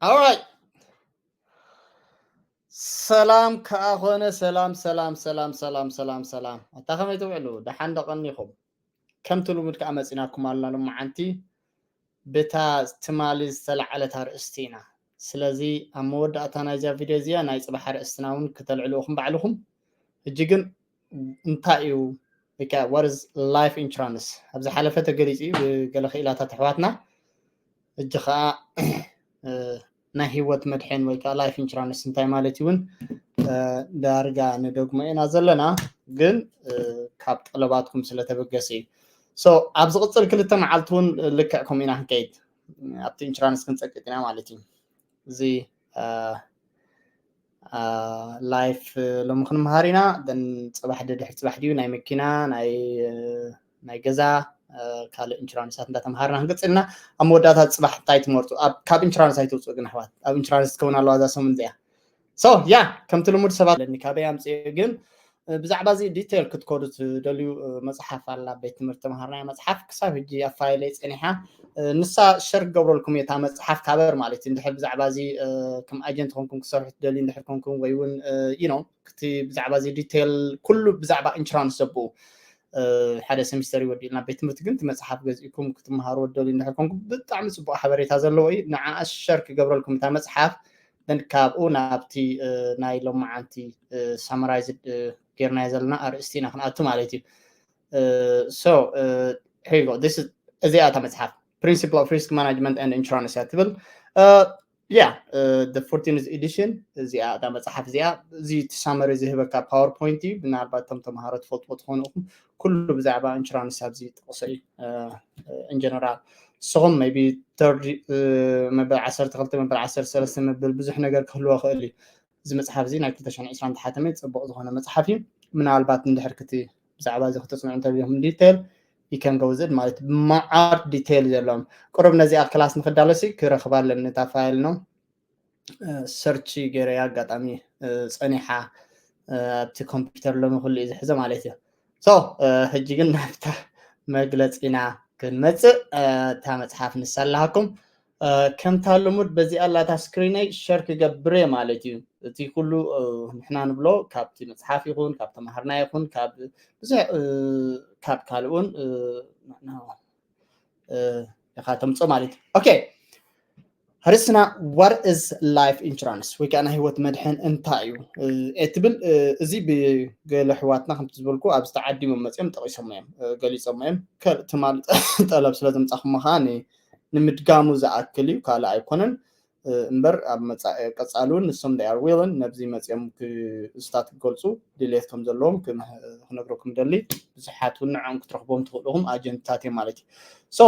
Alright. ሰላም ከኣ ኾነ። ሰላም ሰላም ሰላም ሰላም ሰላም ሰላም። ኣታ ከመይ ትውዕሉ? ደሓን ዶ ቀኒኹም? ከምቲ ልሙድ ከኣ መጺናኩም ኣለና ሎማዓንቲ ብታ ትማሊ ዝተላዕለት ኣርእስቲ ኢና። ስለዚ ኣብ መወዳእታ ናይዛ ቪድዮ እዚኣ ናይ ጽባሕ ኣርእስትና እውን ክተልዕልዎ ባዕልኹም። ሕጂ ግን እንታይ እዩ ወይ ከዓ what is life insurance? ኣብ ዝሓለፈ ተገሊጹ እዩ ብገለ ክኢላታት ኣሕዋትና። ሕጂ ከዓ ናይ ህይወት መድሕን ወይ ከዓ life insurance እንታይ ማለት እውን ዳርጋ ንደግሞ ኢና ዘለና፣ ግን ካብ ጠለባትኩም ስለተበገሰ እዩ። So ኣብ ዝቕፅል ክልተ መዓልቲ እውን ልክዕ ከምኡ ኢና ክንከይድ፣ ኣብቲ ኢንሹራንስ ክንፀቅጥ ኢና ማለት እዩ። እዚ life ሎሚ ክንምሃር ኢና። ን ፅባሕ ድሕሪ ፅባሕ ድዩ ናይ መኪና ናይ ናይ ገዛ ካልእ ኢንሹራንሳት እንዳተምሃርና ክንቅፅልና። ኣብ መወዳእታ ፅባሕ እንታይ ትመርፁ? ካብ ኢንሹራንስ ኣይትውፅኡ ግን ኣሕዋት፣ ኣብ ኢንሹራንስ ትከውን ኣለዋ እዛ ሰሙን እዚኣ። So ያ ከምቲ ልሙድ ሰባት ለኒ ካበይ ኣምፅኡ ግን ብዛዕባ እዚ ዲቴል ክትከዱ ትደልዩ መፅሓፍ ኣላ ቤት ትምህርቲ ተምሃርናያ መፅሓፍ ክሳብ ሕጂ ኣፋይለይ ፀኒሓ። ንሳ ሸር ክገብረልኩም እየ እታ መፅሓፍ ካበር ማለት እዩ። እንድሕር ብዛዕባ እዚ ከም ኣጀንት ኮንኩም ክሰርሑ ትደልዩ እንድሕር ኮንኩም ወይ እውን you know ክቲ ብዛዕባ እዚ ዲቴል ኩሉ ብዛዕባ ኢንሹራንስ ዘብኡ ሓደ ሰሚስተር ይወዲእልና ቤት ትምህርቲ ግን እቲ መፅሓፍ ገዚእኩም ክትምሃሩ ወደሉ እንድሕር ኮንኩም ብጣዕሚ ፅቡቅ ሓበሬታ ዘለዎ እዩ። ንዓ ሸር ክገብረልኩም እታ መፅሓፍ ን ካብኡ ናብቲ ናይ ሎማዓንቲ ሳመራይዝ ጌርናዮ ዘለና ኣርእስቲ ኢና ክንኣቱ ማለት እዩ። So here you go. This is እዚኣ እታ መፅሓፍ Principle of Risk Management and Insurance እያ ትብል። Yeah, the fourteenth edition እዚኣ እታ መፅሓፍ እዚኣ እዚ እቲ ሳመሪ ዝህበካ ፓወርፖይንት እዩ። ምናልባት እቶም ተምሃሮ ትፈልጥዎ ትኾኑ ኢኹም። ኩሉ ብዛዕባ ኢንሹራንስ ኣብዚ ጥቕሶ እዩ። In general ንስኹም maybe third መበል ዓሰርተ ክልተ መበል ዓሰርተ ሰለስተ መበል ብዙሕ ነገር ክህልዎ ክእል እዩ። እዚ መፅሓፍ እዚ ናይ ክልተ ሽሕን ዕስራን ተሓተመ ፅቡቕ ዝኾነ መፅሓፍ እዩ። ምናልባት እንድሕር ክቲ ብዛዕባ እዚ ክተፅንዑ እንተልዮም ዲቴል you can go with it ማለት ብመዓር ዲቴል ዘለዎም ቅሩብ ነዚኣ ክላስ ንክዳለሲ ክረኽባ ኣለኒ እታ ፋይል ነው። ሰርች ገይረያ ኣጋጣሚ ፀኒሓ ኣብቲ ኮምፒውተር ሎሚ ኩሉ እዩ ዝሕዞ ማለት እዩ። So ሕጂ ግን ናብታ መግለፂና ክንመፅእ እታ መፅሓፍ ንሳ ኣለሃኩም ከምታ ልሙድ በዚኣ ኣላታ ስክሪነይ ሸር ክገብር እየ ማለት እዩ። እቲ ኩሉ ንሕና ንብሎ ካብቲ መፅሓፍ ይኹን ካብ ተምሃርና ይኹን ካብ ብዙሕ ካብ ካልእ እውን ኢኻ ተምፅኦ ማለት እዩ። ኦኬ ኣርእስትና what is life insurance ወይ ከዓ ናይ ህይወት መድሕን እንታይ እዩ እትብል እዚ ብገለ ኣሕዋትና ከምቲ ዝበልኩ ኣብዚ ተዓዲሞም መፅኦም ጠቂሶሞ እዮም ገሊፆሞ እዮም። ትማሊ ጠለብ ስለ ዘምፃኹሞ ከዓ ንምድጋሙ ዝኣክል እዩ ካልእ ኣይኮነን። እምበር ኣብ መፃኢ ቀፃሊ እውን ንሶም they are willing ነብዚ መፅኦም ክስታት ክገልፁ ድሌት ከም ዘለዎም ክነግረኩም ደሊ። ብዙሓት እውን ንዕኦም ክትረኽቦም ትኽእሉ ኢኹም ኣጀንትታት እዮም ማለት እዩ። So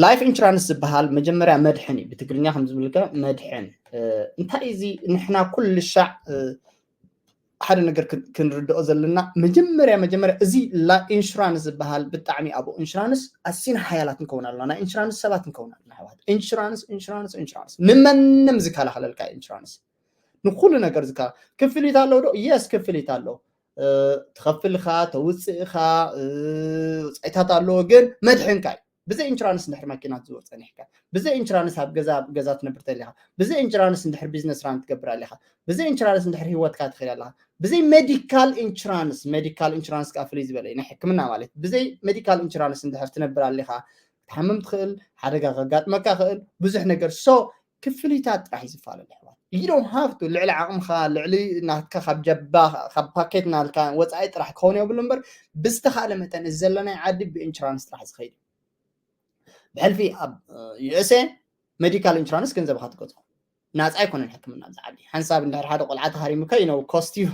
life insurance ዝበሃል መጀመርያ መድሕን እዩ ብትግርኛ ከም ዝብልካ መድሕን እንታይ እዚ ንሕና ኩሉ ሻዕ ሓደ ነገር ክንርድኦ ዘለና መጀመርያ መጀመርያ እዚ ኢንሹራንስ ዝበሃል ብጣዕሚ ኣብኡ ኢንሹራንስ ኣሲና ሓያላት ንከውን ኣለና ናይ ኢንሹራንስ ሰባት ንከውን ኣለና ኣሕዋት ኢንሹራንስ ኢንሹራንስ ኢንሹራንስ ንመንም ዝከላኸለልካ ኢንሹራንስ ንኩሉ ነገር ዝከላ ክፍሊት ኣለዎ ዶ የስ ክፍሊት ኣለዎ ትኸፍልኻ ተውፅእኻ ወፃኢታት ኣለዎ ግን መድሕንካ እዩ ብዘይ ኢንሹራንስ እንድሕር ማኪና ትዝውር ፀኒሕካ ብዘይ ኢንሹራንስ ኣብ ገዛ ገዛ ትነብር ተሊኻ ብዘይ ኢንሹራንስ እንድሕር ቢዝነስ ራን ትገብር ኣሊኻ ብዘይ ኢንሹራንስ እንድሕር ህይወትካ ትኽእል ኣለኻ ብዘይ ሜዲካል ኢንሹራንስ ሜዲካል ኢንሹራንስ ከዓ ፍልይ ዝበለ ናይ ሕክምና ማለት ብዘይ ሜዲካል ኢንሹራንስ እንድሕር ትነብር ኣሊኻ ክትሓምም ትኽእል ሓደጋ ከጋጥመካ ክእል ብዙሕ ነገር so ክፍሊታት ጥራሕ እዩ ዝፈላለ ኣሕዋት you don't have to ልዕሊ ዓቕምኻ ልዕሊ ናትካ ካብ ጀባ ካብ ፓኬት ናልካ ወፃኢ ጥራሕ ክኸውን የብሉ እምበር ብዝተኻእለ መጠን እዚ ዘለናይ ዓዲ ብኢንሹራንስ ጥራሕ ዝኸይድ ብሕልፊ ኣብ USA ሜዲካል ኢንሹራንስ ገንዘብካ ትገዝኦ ናፃ ኣይኮነን ሕክምና ኣብዚ ዓዲ ሓንሳብ እንድሕር ሓደ ቆልዓ ተሃሪሙካ you know ኮስት እዩ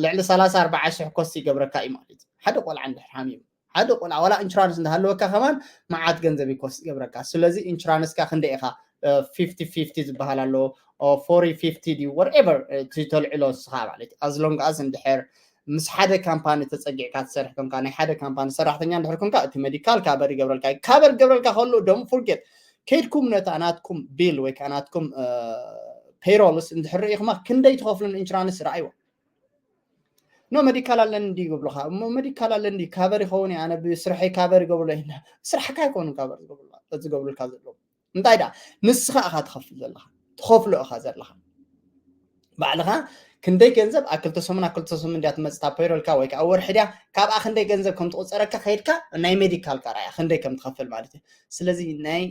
ልዕሊ ሰላሳ ኣርባዓ ሽሕ ኮስት ይገብረካ እዩ ማለት እዩ ሓደ ቆልዓ እንድሕር ሃሚሙ ሓደ ቆልዓ ዋላ ኢንሹራንስ እንዳሃለወካ ከማን መዓት ገንዘብ እዩ ኮስት ይገብረካ ስለዚ ኢንሹራንስካ ክንደይ ኢኻ fifty fifty ዝበሃል ኣሎ forty fifty ድዩ whatever ተልዕሎ ንስኻ ማለት እዩ as long as እንድሕር ምስ ሓደ ካምፓኒ ተፀጊዕካ ትሰርሕ ኮንካ ናይ ሓደ ካምፓኒ ሰራሕተኛ እንድሕር ኮንካ እቲ ሜዲካል ካበር ይገብረልካ እዩ ካበር ይገብረልካ ከሎ don't forget ከይድኩም ነታ ናትኩም ቢል ወይ ከዓ ናትኩም ፔይሮልስ እንድሕር ርኢኹማ ክንደይ ትኸፍሉ ንኢንሹራንስ ረኣይዎ no ሜዲካል ኣለኒ እንዲ ይብሉኻ እሞ ሜዲካል ኣለኒ እንዲ ካበር ይኸውን ኣነ ብስርሐይ ካበር ይገብርሎ ይና ስራሕካ ኣይኮኑ ካበር ዝገብርልካ ዘለዉ እንታይ ደኣ ንስኻ ኢኻ ትኸፍል ዘለኻ፣ ትኸፍሎ ኢኻ ዘለኻ። ባዕልኻ ክንደይ ገንዘብ ኣብ ክልተ ሰሙን ኣብ ክልተ ሰሙን እንድያ ትመጽእ እታ ፔሮልካ ወይ ከዓ ወርሒ ድያ፣ ካብኣ ክንደይ ገንዘብ ከም ትቑጸረካ ከይድካ ናይ ሜዲካልካ ርኣያ ክንደይ ከም ትኸፍል ማለት እዩ። ስለዚ ናይ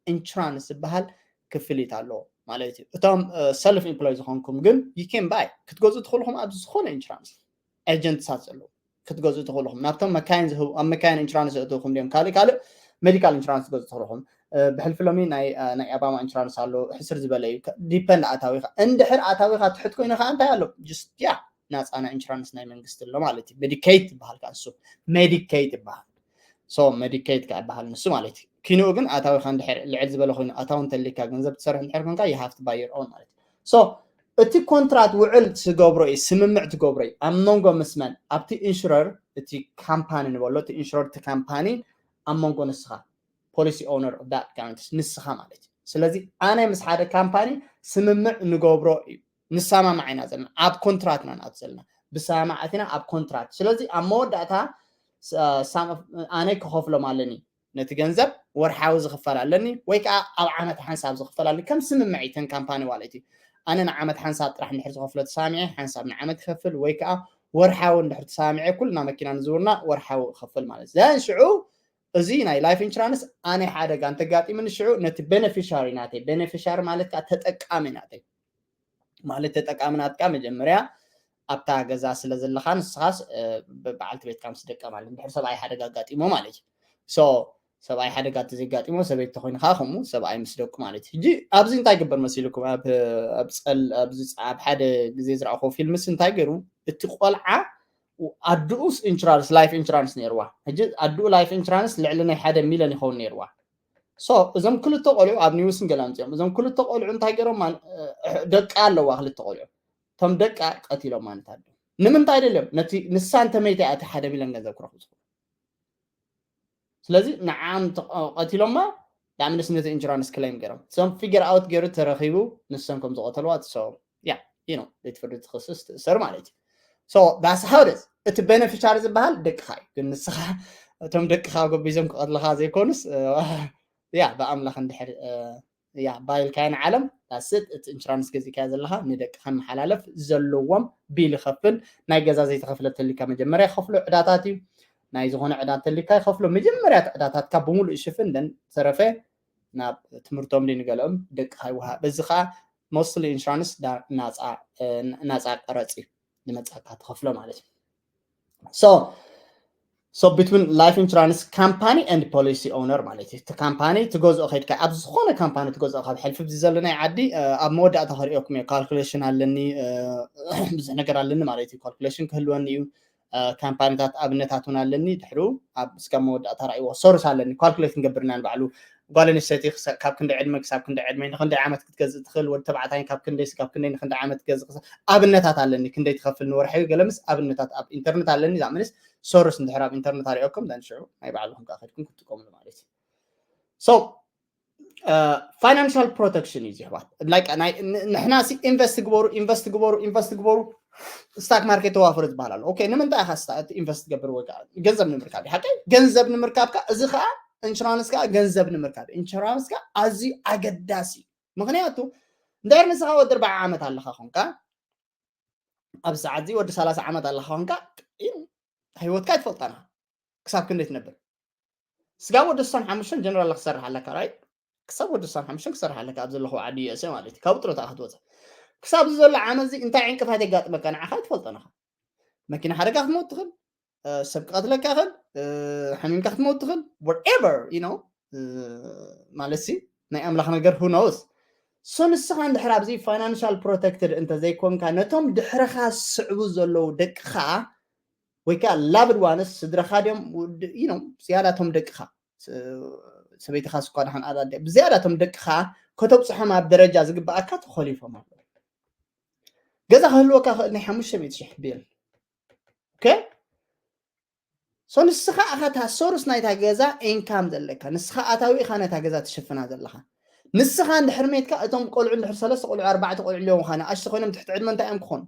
ኢንሹራንስ ዝበሃል ክፍሊት ኣለዎ ማለት እዩ። እቶም ሰልፍ ኢምፕሎይ ዝኾንኩም ግን you can buy ክትገዝኡ ትኽእልኹም ኣብ ዝኾነ ኢንሹራንስ ኤጀንትሳት ዘለዉ ክትገዝኡ ትኽእልኹም ናብቶም መካይን ዝህቡ ኣብ መካይን ኢንሹራንስ ዘእትውኹም ድዮም ካልእ ካልእ ሜዲካል ኢንሹራንስ ትገዝኡ ትኽእልኹም። ብሕልፊ ሎሚ ናይ ኣባማ ኢንሹራንስ ኣሎ ሕስር ዝበለ እዩ። ዲፐንድ ኣታዊኻ እንድሕር ኣታዊኻ ትሕት ኮይኑ ከዓ እንታይ ኣሎ just ያ ናፃ ናይ ኢንሹራንስ ናይ መንግስቲ ኣሎ ማለት እዩ። ሜዲኬይድ ትበሃል ከዓ እሱ ሜዲኬይድ ይበሃል። ሶ ሜዲኬይድ ከዓ ይበሃል ንሱ ማለት እዩ። ኪንኡ ግን ኣታዊኻ እንድሕር ልዕል ዝበለ ኮይኑ ኣታዊ እንተሊካ ገንዘብ ትሰርሕ እንድሕር ኮንካ you have to buy your own ማለት እዩ። ሶ እቲ ኮንትራት ውዕል ትገብሮ እዩ ስምምዕ ትገብሮ እዩ ኣብ መንጎ ምስ መን ኣብቲ ኢንሹረር እቲ ካምፓኒ ንበሎ እቲ ኢንሹረር እቲ ካምፓኒ ኣብ መንጎ ንስኻ ፖሊሲ ኦነር ኦፍ ዳት ጋራንቲስ ንስኻ ማለት እዩ። ስለዚ ኣነ ምስ ሓደ ካምፓኒ ስምምዕ ንገብሮ እዩ ንሰማማዕ ኢና ዘለና ኣብ ኮንትራት ኢና ንኣቱ ዘለና ብሰማማዕ ኣቲና ኣብ ኮንትራት ስለዚ ኣብ መወዳእታ ኣነ ክኸፍሎም ኣለኒ ነቲ ገንዘብ ወርሓዊ ዝኽፈል ኣለኒ ወይ ከዓ ኣብ ዓመት ሓንሳብ ዝኽፈል ኣለኒ ከም ስምምዕ እዩ ተን ካምፓኒ ማለት እዩ። ኣነ ንዓመት ሓንሳብ ጥራሕ እንድሕር ዝኸፍሎ ተሳሚዐ ሓንሳብ ንዓመት ይኸፍል ወይ ከዓ ወርሓዊ እንድሕር ተሳሚዐ ኩልና መኪና ንዝውርና ወርሓዊ እኸፍል ማለት እዩ። ዘን ሽዑ እዚ ናይ ላይፍ ኢንሹራንስ ኣነ ሓደጋ እንተጋጢምኒ ሽዑ ነቲ ቤነፊሻሪ ናተይ ቤነፊሻሪ ማለት ከዓ ተጠቃሚ ናተይ ማለት ተጠቃሚ ናትካ መጀመርያ ኣብታ ገዛ ስለ ዘለኻ ንስኻስ በዓልቲ ቤትካ ምስ ደቀ ማለት እንድሕር ሰብኣይ ሓደጋ ኣጋጢሞ ማለት እዩ። ሶ ሰብኣይ ሓደጋ እንተዘይጋጢሞ ሰበይቲ ተኮይኑ ከዓ ከምኡ ሰብኣይ ምስ ደቁ ማለት እዩ። ሕጂ ኣብዚ እንታይ ግበር መሲልኩም ኣብ ኣብ ጸል ኣብዚ ጸ- ኣብ ሓደ ግዜ ዝረኣኹ ፊልምስ እንታይ ገይሩ እቲ ቆልዓ ኣድኡስ ኢንሹራንስ ላይፍ ኢንሹራንስ ነይርዋ። ሕጂ ኣድኡ ላይፍ ኢንሹራንስ ልዕሊ ናይ ሓደ ሚሊዮን ይኸውን ነይርዋ። ሶ እዞም ክልተ ቆልዑ ኣብ ኒውስን ገለ ኣምፅኦም እዞም ክልተ ቆልዑ እንታይ ገይሮም ማን- እ- ደቂ ኣለዋ ክልተ ቆልዑ እቶም ደቂ ቀቲሎም ማለት ኣሎ። ንምንታይ ደልዮም ነቲ ንሳ እንተመይታ እያ እቲ ሓደ ሚሊዮን ገንዘብ ክረኽቡ ዝኽእሉ ስለዚ ንዓም ቀቲሎማ ዳምንስ ነቲ ኢንሹራንስ ክለይም ገይሮም እዞም ፊገር ኣውት ገይሩ ተረኺቡ ንሶም ከም ዝቐተልዋ ትሰቦም ያ ነው ቤት ፍርዲ ትኽስስ ትእሰር ማለት እዩ። So that's how it is። እቲ ቤነፊሻሪ ዝበሃል ደቅኻ እዩ ግን ንስኻ እቶም ደቅኻ ጎቢዞም ክቐትልኻ ዘይኮኑስ ያ ብኣምላኽ እንድሕር ያ ባይልካዮ ንዓለም that's it። እቲ ኢንሹራንስ ገዚእካዮ ዘለኻ ንደቅኻ መሓላለፍ ዘለዎም ቢል ይኸፍል ናይ ገዛ ዘይተኸፍለ ተሊካ መጀመርያ ይኸፍሎ ዕዳታት እዩ። ናይ ዝኾነ ዕዳ እንተሊካ ይኸፍሎ መጀመርያ እቲ ዕዳታትካ ብምሉእ ይሽፍን ደን ተረፈ ናብ ትምህርቶም ድዩ ንገለኦም ደቅኻ ይወሃብ። እዚ ከዓ ሞስትሊ ኢንሹራንስ ናፃ ቀረፅ እዩ ዝመፃካ ትኸፍሎ ማለት እዩ። So so between life insurance company and policy owner ማለት እዩ። እቲ ካምፓኒ ትገዝኦ ከይድካ ኣብ ዝኾነ ካምፓኒ ትገዝኦ ካብ ሕልፊ ብዚ ዘሎ ናይ ዓዲ ኣብ መወዳእታ ከርእየኩም እየ። ካልኩሌሽን ኣለኒ ብዙሕ ነገር ኣለኒ ማለት እዩ። ካልኩሌሽን ክህልወኒ እዩ። ካምፓኒታት ኣብነታት እውን ኣለኒ ድሕሩ ኣብ እስካብ መወዳእታ ራእይዎ ሶርስ ኣለኒ ካልኩሌት ንገብር ኢና ንባዕሉ ጓል ኣንስተይቲ ካብ ክንደይ ዕድመ ክሳብ ክንደይ ዕድመ ንክንደይ ዓመት ክትገዝእ ትኽእል ወዲ ተባዕታይ ካብ ክንደይ ስጋብ ክንደይ ንክንደይ ዓመት ክትገዝእ ክሳብ ኣብነታት ኣለኒ ክንደይ ትኸፍል ንወርሒ ገለ ምስ ኣብነታት ኣብ ኢንተርነት ኣለኒ ዛምንስ ሶርስ እንድሕር ኣብ ኢንተርነት ኣሪኦኩም ዘን ሽዑ ናይ ባዕልኩም ከዓ ከድኩም ክትጥቀምሉ ማለት እዩ። So ፋይናንሻል ፕሮቴክሽን እዩ ዝሕባት ንሕና ሲ ኢንቨስት ግበሩ ኢንቨስት ግበሩ ኢንቨስት ግበሩ ስታክ ማርኬት ተዋፍሩ ዝበሃል ኣሎ። ኦኬ ንምንታይ ኢኻ ስታ- ኢንቨስት ትገብር ወይ ከዓ ገንዘብ ንምርካብ እዩ ሓቀይ ገንዘብ ንምርካብ ከዓ እዚ ከዓ ኢንሹራንስ ከዓ ገንዘብ ንምርካብ ኢንሹራንስ ከዓ ኣዝዩ ኣገዳሲ እዩ። ምክንያቱ እንድሕር ንስኻ ወዲ ኣርባዓ ዓመት ኣለኻ ኮንካ ኣብ ሰዓት እዚ ወዲ ሰላሳ ዓመት ኣለኻ ኮንካ ህይወትካ ኣይትፈልጣና ክሳብ ክንደይ ትነብር ስጋብ ወዲ ስሳን ሓሙሽተን ጀነራል ክሰርሕ ኣለካ ራይት ክሳብ ወዲ ስሳን ሓሙሽተን ክሰርሕ ኣለካ ኣብ ዘለኹ ዓዲ ዩኤስኤ ማለት እዩ ካብ ጥሮታ ክትወፅእ ክሳብ እዚ ዘሎ ዓመት እዚ እንታይ ዕንቅፋት የጋጥመካ ንዓኻ ኣይትፈልጦን ኢኻ መኪና ሓደጋ ክትመውት ትኽእል ሰብ ክቐትለካ ይኽእል ሓሚምካ ክትመውት ትኽእል whatever you know ማለት ሲ ናይ ኣምላኽ ነገር who knows so ንስኻ እንድሕር ኣብዚ ፋይናንሻል ፕሮቴክትድ እንተዘይኮንካ ነቶም ድሕርኻ ዝስዕቡ ዘለዉ ደቅኻ ወይ ከዓ ላቭድ ዋንስ ስድራኻ ድዮም ዝያዳቶም ደቅኻ ሰበይትኻ ስኳ ድሓን ኣዳደ ብዝያዳቶም ደቅኻ ከተብፅሖም ኣብ ደረጃ ዝግበኣካ ተኾሊፎም ኣለዉ ገዛ ክህልወካ ክእል ናይ ሓሙሽተ ሚእቲ ሽሕ ቢል okay so ንስኻ ኢኻ እታ ሶርስ ናይታ ገዛ ኢንካም ዘለካ ንስኻ ኣታዊ ኢኻ ነታ ገዛ ትሽፍና ዘለኻ ንስኻ እንድሕር ሜትካ እቶም ቆልዑ እንድሕር ሰለስተ ቆልዑ ኣርባዕተ ቆልዑ ኣለዎም ኻ ንኣሽተ ኮይኖም ትሕቲ ዕድመ እንታይ እዮም ክኾኑ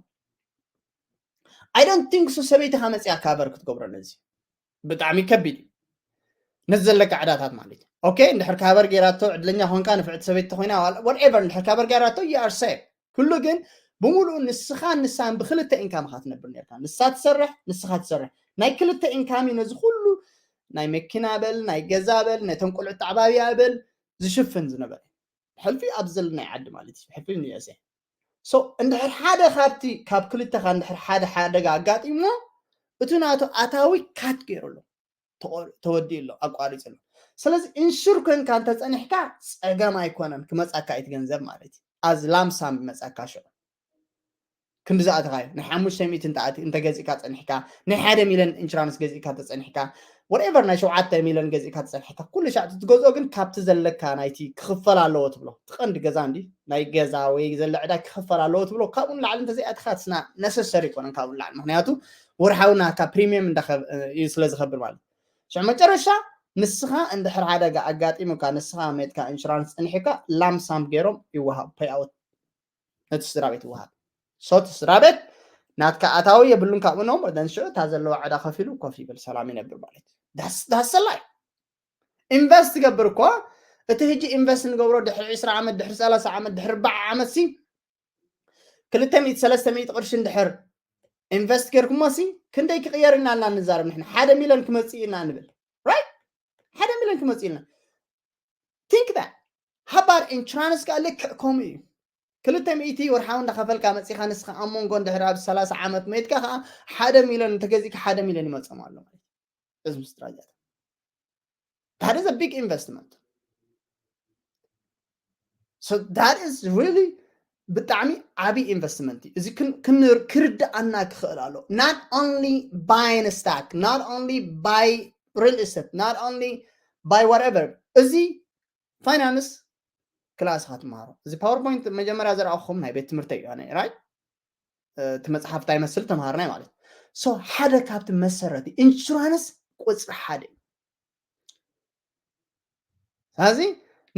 I don't think so ሰበይትኻ መፅያ ካቨር ክትገብሮ ነዚ ብጣዕሚ ከቢድ እዩ ነዚ ዘለካ ዕዳታት ማለት እዩ okay እንድሕር ካቨር ገይራቶ ዕድለኛ ኮንካ ንፍዕቲ ሰበይቲ ኮይና whatever እንድሕር ካቨር ገይራቶ you are safe። ኩሉ ግን ብምሉኡ ንስኻ ንሳን ብክልተ ኢንካም ኢኻ ትነብር ነርካ። ንሳ ትሰርሕ ንስኻ ትሰርሕ ናይ ክልተ ኢንካም እዩ ነዚ ኩሉ ናይ መኪና በል ናይ ገዛ በል ነቶም ቆልዑ ተዓባብያ በል ዝሽፍን ዝነበረ ሕልፊ ኣብ ዘለናይ ዓዲ ማለት እዩ ሕልፊ ንየሰ so እንድሕር ሓደ ካብቲ ካብ ክልተኻ እንድሕር ሓደ ሓደጋ ኣጋጢሞ እቲ ናቱ ኣታዊ ካት ገይሩ ኣሎ ተወዲኡ ኣሎ ኣቋሪፁ ኣሎ። ስለዚ ኢንሹር ኮንካ እንተፀኒሕካ ፀገም ኣይኮነን ክመፃካ እዩ ገንዘብ ማለት እዩ። ኣዝ ላምሳም መፃካ ሽዑ ክንዲ ዝኣተኻዮ ናይ ሓሙሽተ ሚእቲ እንተገዚእካ ፀኒሕካ ናይ ሓደ ሚሊዮን ኢንሹራንስ ገዚእካ ተፀኒሕካ whatever ናይ ሸውዓተ ሚሊዮን ገዚእካ ተፀኒሕካ ኩሉ ሻዕ ትገዝኦ ግን ካብቲ ዘለካ ናይቲ ክኽፈል ኣለዎ ትብሎ ትቐንዲ ገዛ እንዲ ናይ ገዛ ወይ ዘለ ዕዳ ክኽፈል ኣለዎ ትብሎ ካብኡ ንላዕሊ እንተዘይኣትኻ ስና ነሰሰሪ ይኮነን ካብኡ ንላዕሊ ምክንያቱ ወርሓዊ ናካ ፕሪሚየም እንዳኸብ እዩ ስለ ዝኸብር ማለት ሽዑ መጨረሻ ንስኻ እንድሕር ሓደጋ ኣጋጢሙካ ንስኻ ሜትካ ኢንሹራንስ ፀኒሕካ ላምሳም ገይሮም ይወሃብ ፔይኣውት ነቲ ስድራ ቤት ይወሃብ so እቲ ስድራ ቤት ናትካ ኣታዊ የብሉን ካብኡ ኖ ደን ሽዑ እታ ዘለዋ ዕዳ ከፊሉ ኮፍ ይብል ሰላም ይነብር ማለት ዳሰላይ ኢንቨስት ትገብር እኮ እቲ ህጂ ኢንቨስት ንገብሮ ድሕሪ ዕስራ ዓመት ድሕሪ ሰላሳ ዓመት ድሕሪ ኣርባዓ ዓመት ሲ ክልተ ሚእቲ ሰለስተ ሚእቲ ቅርሺ እንድሕር ኢንቨስት ጌርኩሞ ሲ ክንደይ ክቕየር ኢና እና ንዛረብ ንሕና ሓደ ሚሊዮን ክመፅእ ኢና ንብል right ሓደ ሚሊዮን ክመፅእ ኢልና think that ሓባር ኢንሹራንስ ከዓ ልክዕ ከምኡ እዩ ክልተ ሚእቲ ወርሓዊ እንዳኸፈልካ መፂኻ ንስኻ ኣብ መንጎ እንድሕር ኣብ ሰላሳ ዓመት መይትካ ከዓ ሓደ ሚሊዮን እንተገዚእካ ሓደ ሚሊዮን ይመፅኦም ኣሎ ማለት እዚ ምስ ድራጃት that is a big investment so that is really ብጣዕሚ ዓብዪ ኢንቨስትመንት እዩ እዚ ክርዳኣና ክኽእል ኣሎ not only buying stock not only buy real estate not only buy whatever እዚ ፋይናንስ ክላስ ኢኻ ትመሃሮ እዚ ፓወርፖይንት መጀመርያ ዘርኣኹም ናይ ቤት ትምህርቲ እዩ ኣነ right እቲ መፅሓፍ እንታይ መስል ተምሃርናይ ማለት so ሓደ ካብቲ መሰረቲ ኢንሹራንስ ቁፅሪ ሓደ እዩ ስለዚ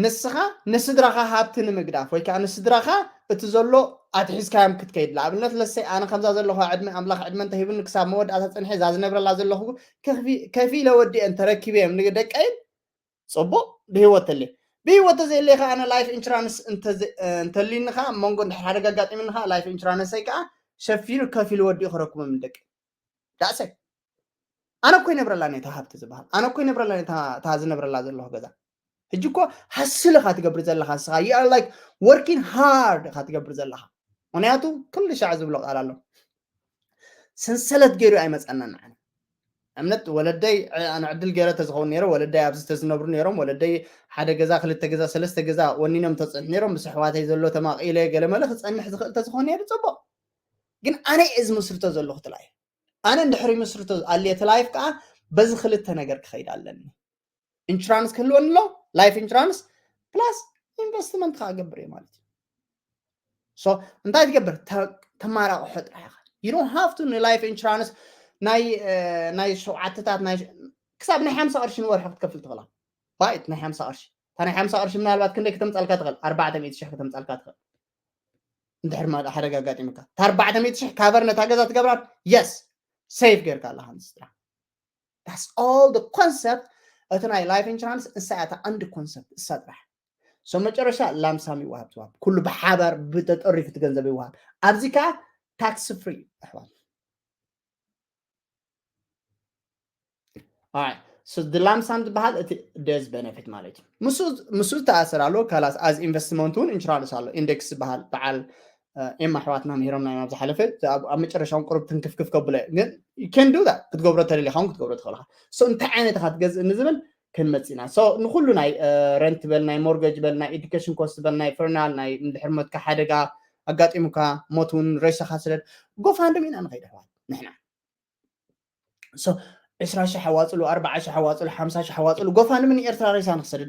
ንስኻ ንስድራኻ ሃብቲ ንምግዳፍ ወይ ከዓ ንስድራኻ እቲ ዘሎ ኣትሒዝካዮም ክትከይድ ንኣብነት ለሰይ ኣነ ከምዛ ዘለኹ ዕድመ ኣምላኽ ዕድመ እንተሂብኒ ክሳብ መወዳእታ ፀንሐ እዛ ዝነብረላ ዘለኹ ከፊለ ወዲአን ተረኪበዮም ንደቀይን ፅቡቅ ብሂወት ተለ ብሂወት ተዘየለ ከዓ ኣነ ላይፍ ኢንሹራንስ እንተሊኒ ከዓ መንጎ እንድሕር ሓደጋ ኣጋጢምኒ ከዓ ላይፍ ኢንሹራንሰይ ከዓ ሸፊኑ ከፊሉ ወዲኡ ክረክቦም ንደቂ ዳእሰ ኣነ እኮ ይነብረላ ነታ ሃብቲ ዝበሃል ኣነ እኮ ይነብረላ ነታ ዝነብረላ ዘለኹ ገዛ ሕጂ እኮ ሃስል ኢኻ ትገብር ዘለኻ ንስኻ you are like working hard ኢኻ ትገብር ዘለኻ ምክንያቱ ኩሉ ሻዕ ዝብሎ ቃል ኣሎ ሰንሰለት ገይሩ ኣይመፀና ንዓና እምነት ወለደይ ኣነ ዕድል ገይረ ተዝኸውን ነይረ ወለደይ ኣብዚ ተዝነብሩ ነይሮም ወለደይ ሓደ ገዛ ክልተ ገዛ ሰለስተ ገዛ ወኒኖም ተፅንሑ ነይሮም ምስ ኣሕዋተይ ዘሎ ተማቒለ ገለመለ ክፀንሕ ዝኽእል ተዝኸውን ነይሩ ፅቡቕ ግን ኣነ እየ ዝምስርቶ ዘለኹ ትላይ ኣነ እንድሕር ይምስርቶ ኣልየ ትላይፍ ከዓ በዚ ክልተ ነገር ክኸይድ ኣለኒ ኢንሹራንስ ክህልወኒ ኣሎ ላይፍ ኢንሹራንስ ፕላስ ኢንቨስትመንት ከዓ ገብር እየ ማለት እዩ so እንታይ ትገብር ተማራቕሖ ጥራሕ ኢኻ you don't have to ንላይፍ ኢንሹራንስ ናይ ናይ ሸውዓተታት ናይ ክሳብ ናይ ሓምሳ ቅርሺ ንወርሒ ክትከፍል ትኽእላ ባይት ናይ ሓምሳ ቅርሺ እታ ናይ ሓምሳ ቅርሺ ምናልባት ክንደይ ከተምፃልካ ትኽእል ኣርባዕተ ሚእቲ ሽሕ ከተምፃልካ ትኽእል እንድሕር ማ ሓደጋ ኣጋጢምካ እታ ኣርባዕተ ሚእቲ ሽሕ ካቨር ነታ ገዛ ትገብራን የስ ሴፍ ጌርካ ኣለኻ ንስድራ that's all the concept እቲ ናይ ላይፍ ኢንሹራንስ እሳ እያ እታ ኣንድ ኮንሰፕት እሳ ጥራሕ so መጨረሻ ላምሳም ይወሃብ ትዋብ ኩሉ ብሓባር ብተጠሪፉ እቲ ገንዘብ ይወሃብ ኣብዚ ከዓ ታክስ ፍሪ ኣሕዋት ድላምሳም ዝበሃል እቲ ደዝ ቤነፊት ማለት እዩ ምስ ዝተኣሰር ኣሎ ካላስ ኣዝ ኢንቨስትመንት እውን ኢንሹራንስ ኣሎ ኢንዴክስ ዝበሃል በዓል ኤም ኣሕዋትና ምሂሮም ናይ ናብ ዝሓለፈ ኣብ መጨረሻውን ቅሩብ ትንክፍክፍ ከብሎ ግን you can do that ክትገብሮ ተደሊኻ እውን ክትገብሮ ትኽእልካ so እንታይ ዓይነት ኢኻ ትገዝእ ንዝብል ክንመፅእ ኢና so ንኩሉ ናይ ረንት በል ናይ ሞርገጅ በል ናይ ኤዱኬሽን ኮስት በል ናይ ፈርናል ናይ እንድሕር ሞትካ ሓደጋ ኣጋጢሙካ ሞት እውን ሬሳኻ ስደድ ጎፋንድሚ ኢና ንኸይድ ኣሕዋት ንሕና so ዕስራ ሽሕ ኣዋፅሉ ኣርባዓ ሽሕ ኣዋፅሉ ሓምሳ ሽሕ ኣዋፅሉ ጎፋንድሚ ንኤርትራ ሬሳ ንክሰደድ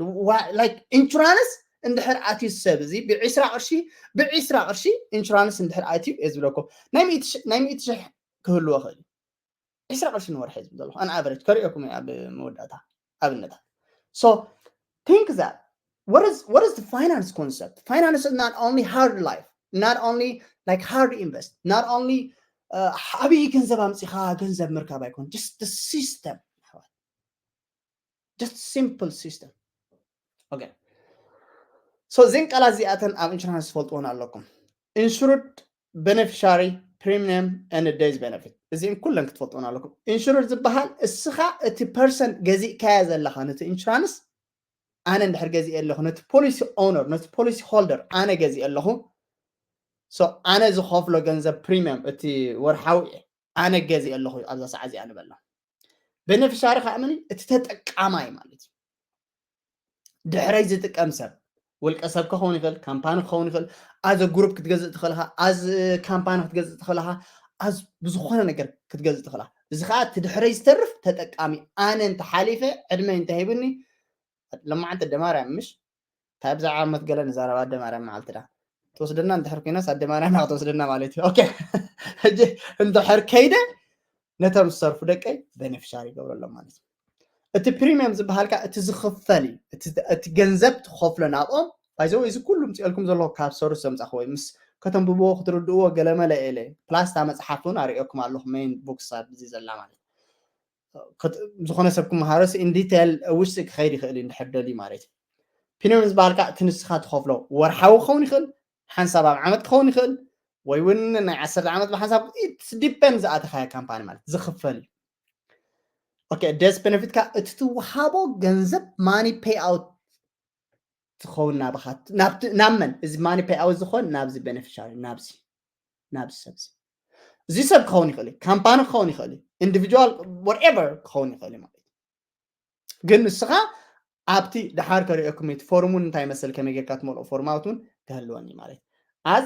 like ኢንሹራንስ እንድሕር ኣትዩ ሰብ እዚ ብዕስራ ቅርሺ ብዕስራ ቅርሺ ኢንሹራንስ እንድሕር ኣትዩ እየ ዝብለኩም ናይ ሚእቲ ሽሕ ክህልዎ ክእል ዕስራ ቅርሺ ንወርሒ ዝብል ዘለኹ ኣን ኣቨሬጅ ከርእየኩም እየ ኣብ መወዳእታ ኣብነታት so think that what is what is the finance concept finance is not only hard life not only like hard invest not only ዓብዪ ገንዘብ ኣምፂኻ ገንዘብ ምርካብ ኣይኮን just the system just simple system okay so እዚን ቃላት እዚኣተን ኣብ insurance ትፈልጥዎን ኣለኩም። Insured, beneficiary, premium and death benefit፣ እዚን ኩለን ክትፈልጥዎን ኣለኩም። Insured ዝበሃል እስኻ እቲ person ገዚእካዮ ዘለኻ ነቲ insurance ኣነ እንድሕር ገዚእ ኣለኹ ነቲ policy owner ነቲ policy holder ኣነ ገዚእ ኣለኹ so ኣነ ዝኸፍሎ ገንዘብ premium እቲ ወርሓዊ ኣነ ገዚእ ኣለኹ ኣብዛ ሰዓት እዚኣ ንበላ። Beneficiary ከዓ መን እቲ ተጠቃማይ ማለት እዩ። ድሕረይ ዝጥቀም ሰብ ውልቀ ሰብ ክኸውን ይኽእል፣ ካምፓኒ ክኸውን ይኽእል፣ as a group ክትገዝእ ትኽእልኻ፣ as company ክትገዝእ ትኽእልኻ፣ as ብዝኾነ ነገር ክትገዝእ ትኽእልኻ። እዚ ከዓ እቲ ድሕረይ ዝተርፍ ተጠቃሚ ኣነ እንተሓሊፈ ዕድመ እንተሂብኒ ለማዓንቲ ደማርያም ምሽ እንታይ ብዛዕባ ዓመት ገለ ንዛረባ ኣደ ማርያም መዓልቲ ዳ ትወስደና እንድሕር ኮይናስ ኣደ ማርያም ክትወስደና ማለት እዩ። okay ሕጂ እንድሕር ከይደ ነቶም ዝሰርፉ ደቀይ beneficiary ይገብረሎም ማለት እዩ። እቲ premium ዝበሃልካ እቲ ዝኽፈል እዩ። እቲ ገንዘብ ትኸፍሎ ናብኦም ባይዘው እዚ ኩሉ ምፅኤልኩም ዘለኹ ካብ ሰርስ ዘምፃኹ ወይ ምስ ከተንብብዎ ክትርድእዎ ገለመለ ኢለ plus እታ መፅሓፍ እውን ኣርእየኩም ኣለኹ main books ኣብዚ ዘላ ማለት ዝኾነ ሰብ ክመሃሮ in detail ውሽጢ ክኸይድ ይኽእል እዩ እንድሕር ደልዩ ማለት እዩ። Premium ዝበሃል ከዓ እቲ ንስኻ ትኸፍሎ ወርሓዊ ክኸውን ይኽእል፣ ሓንሳብ ኣብ ዓመት ክኸውን ይኽእል ወይ እውን ናይ ዓሰርተ ዓመት ብሓንሳብ it depends ዝኣተኻዮ ካምፓኒ ማለት ዝኽፈል እዩ። okay death benefit ከዓ እቲ ትወሃቦ ገንዘብ money pay out ትኸውን ናብኻ ናብ መን እዚ money pay out ዝኾን ናብዚ beneficiary ናብዚ ናብዚ ሰብ እዚ ሰብ ክኸውን ይኽእል እዩ፣ ካምፓኒ ክኸውን ይኽእል እዩ፣ individual whatever ክኸውን ይኽእል እዩ ማለት እዩ። ግን ንስኻ ኣብቲ ድሓር ከርእየኩም እቲ ፎርሙን እንታይ መስል ከመይ ጌርካ ትመልኦ ፎርማት እውን ክህልወኒ ማለት as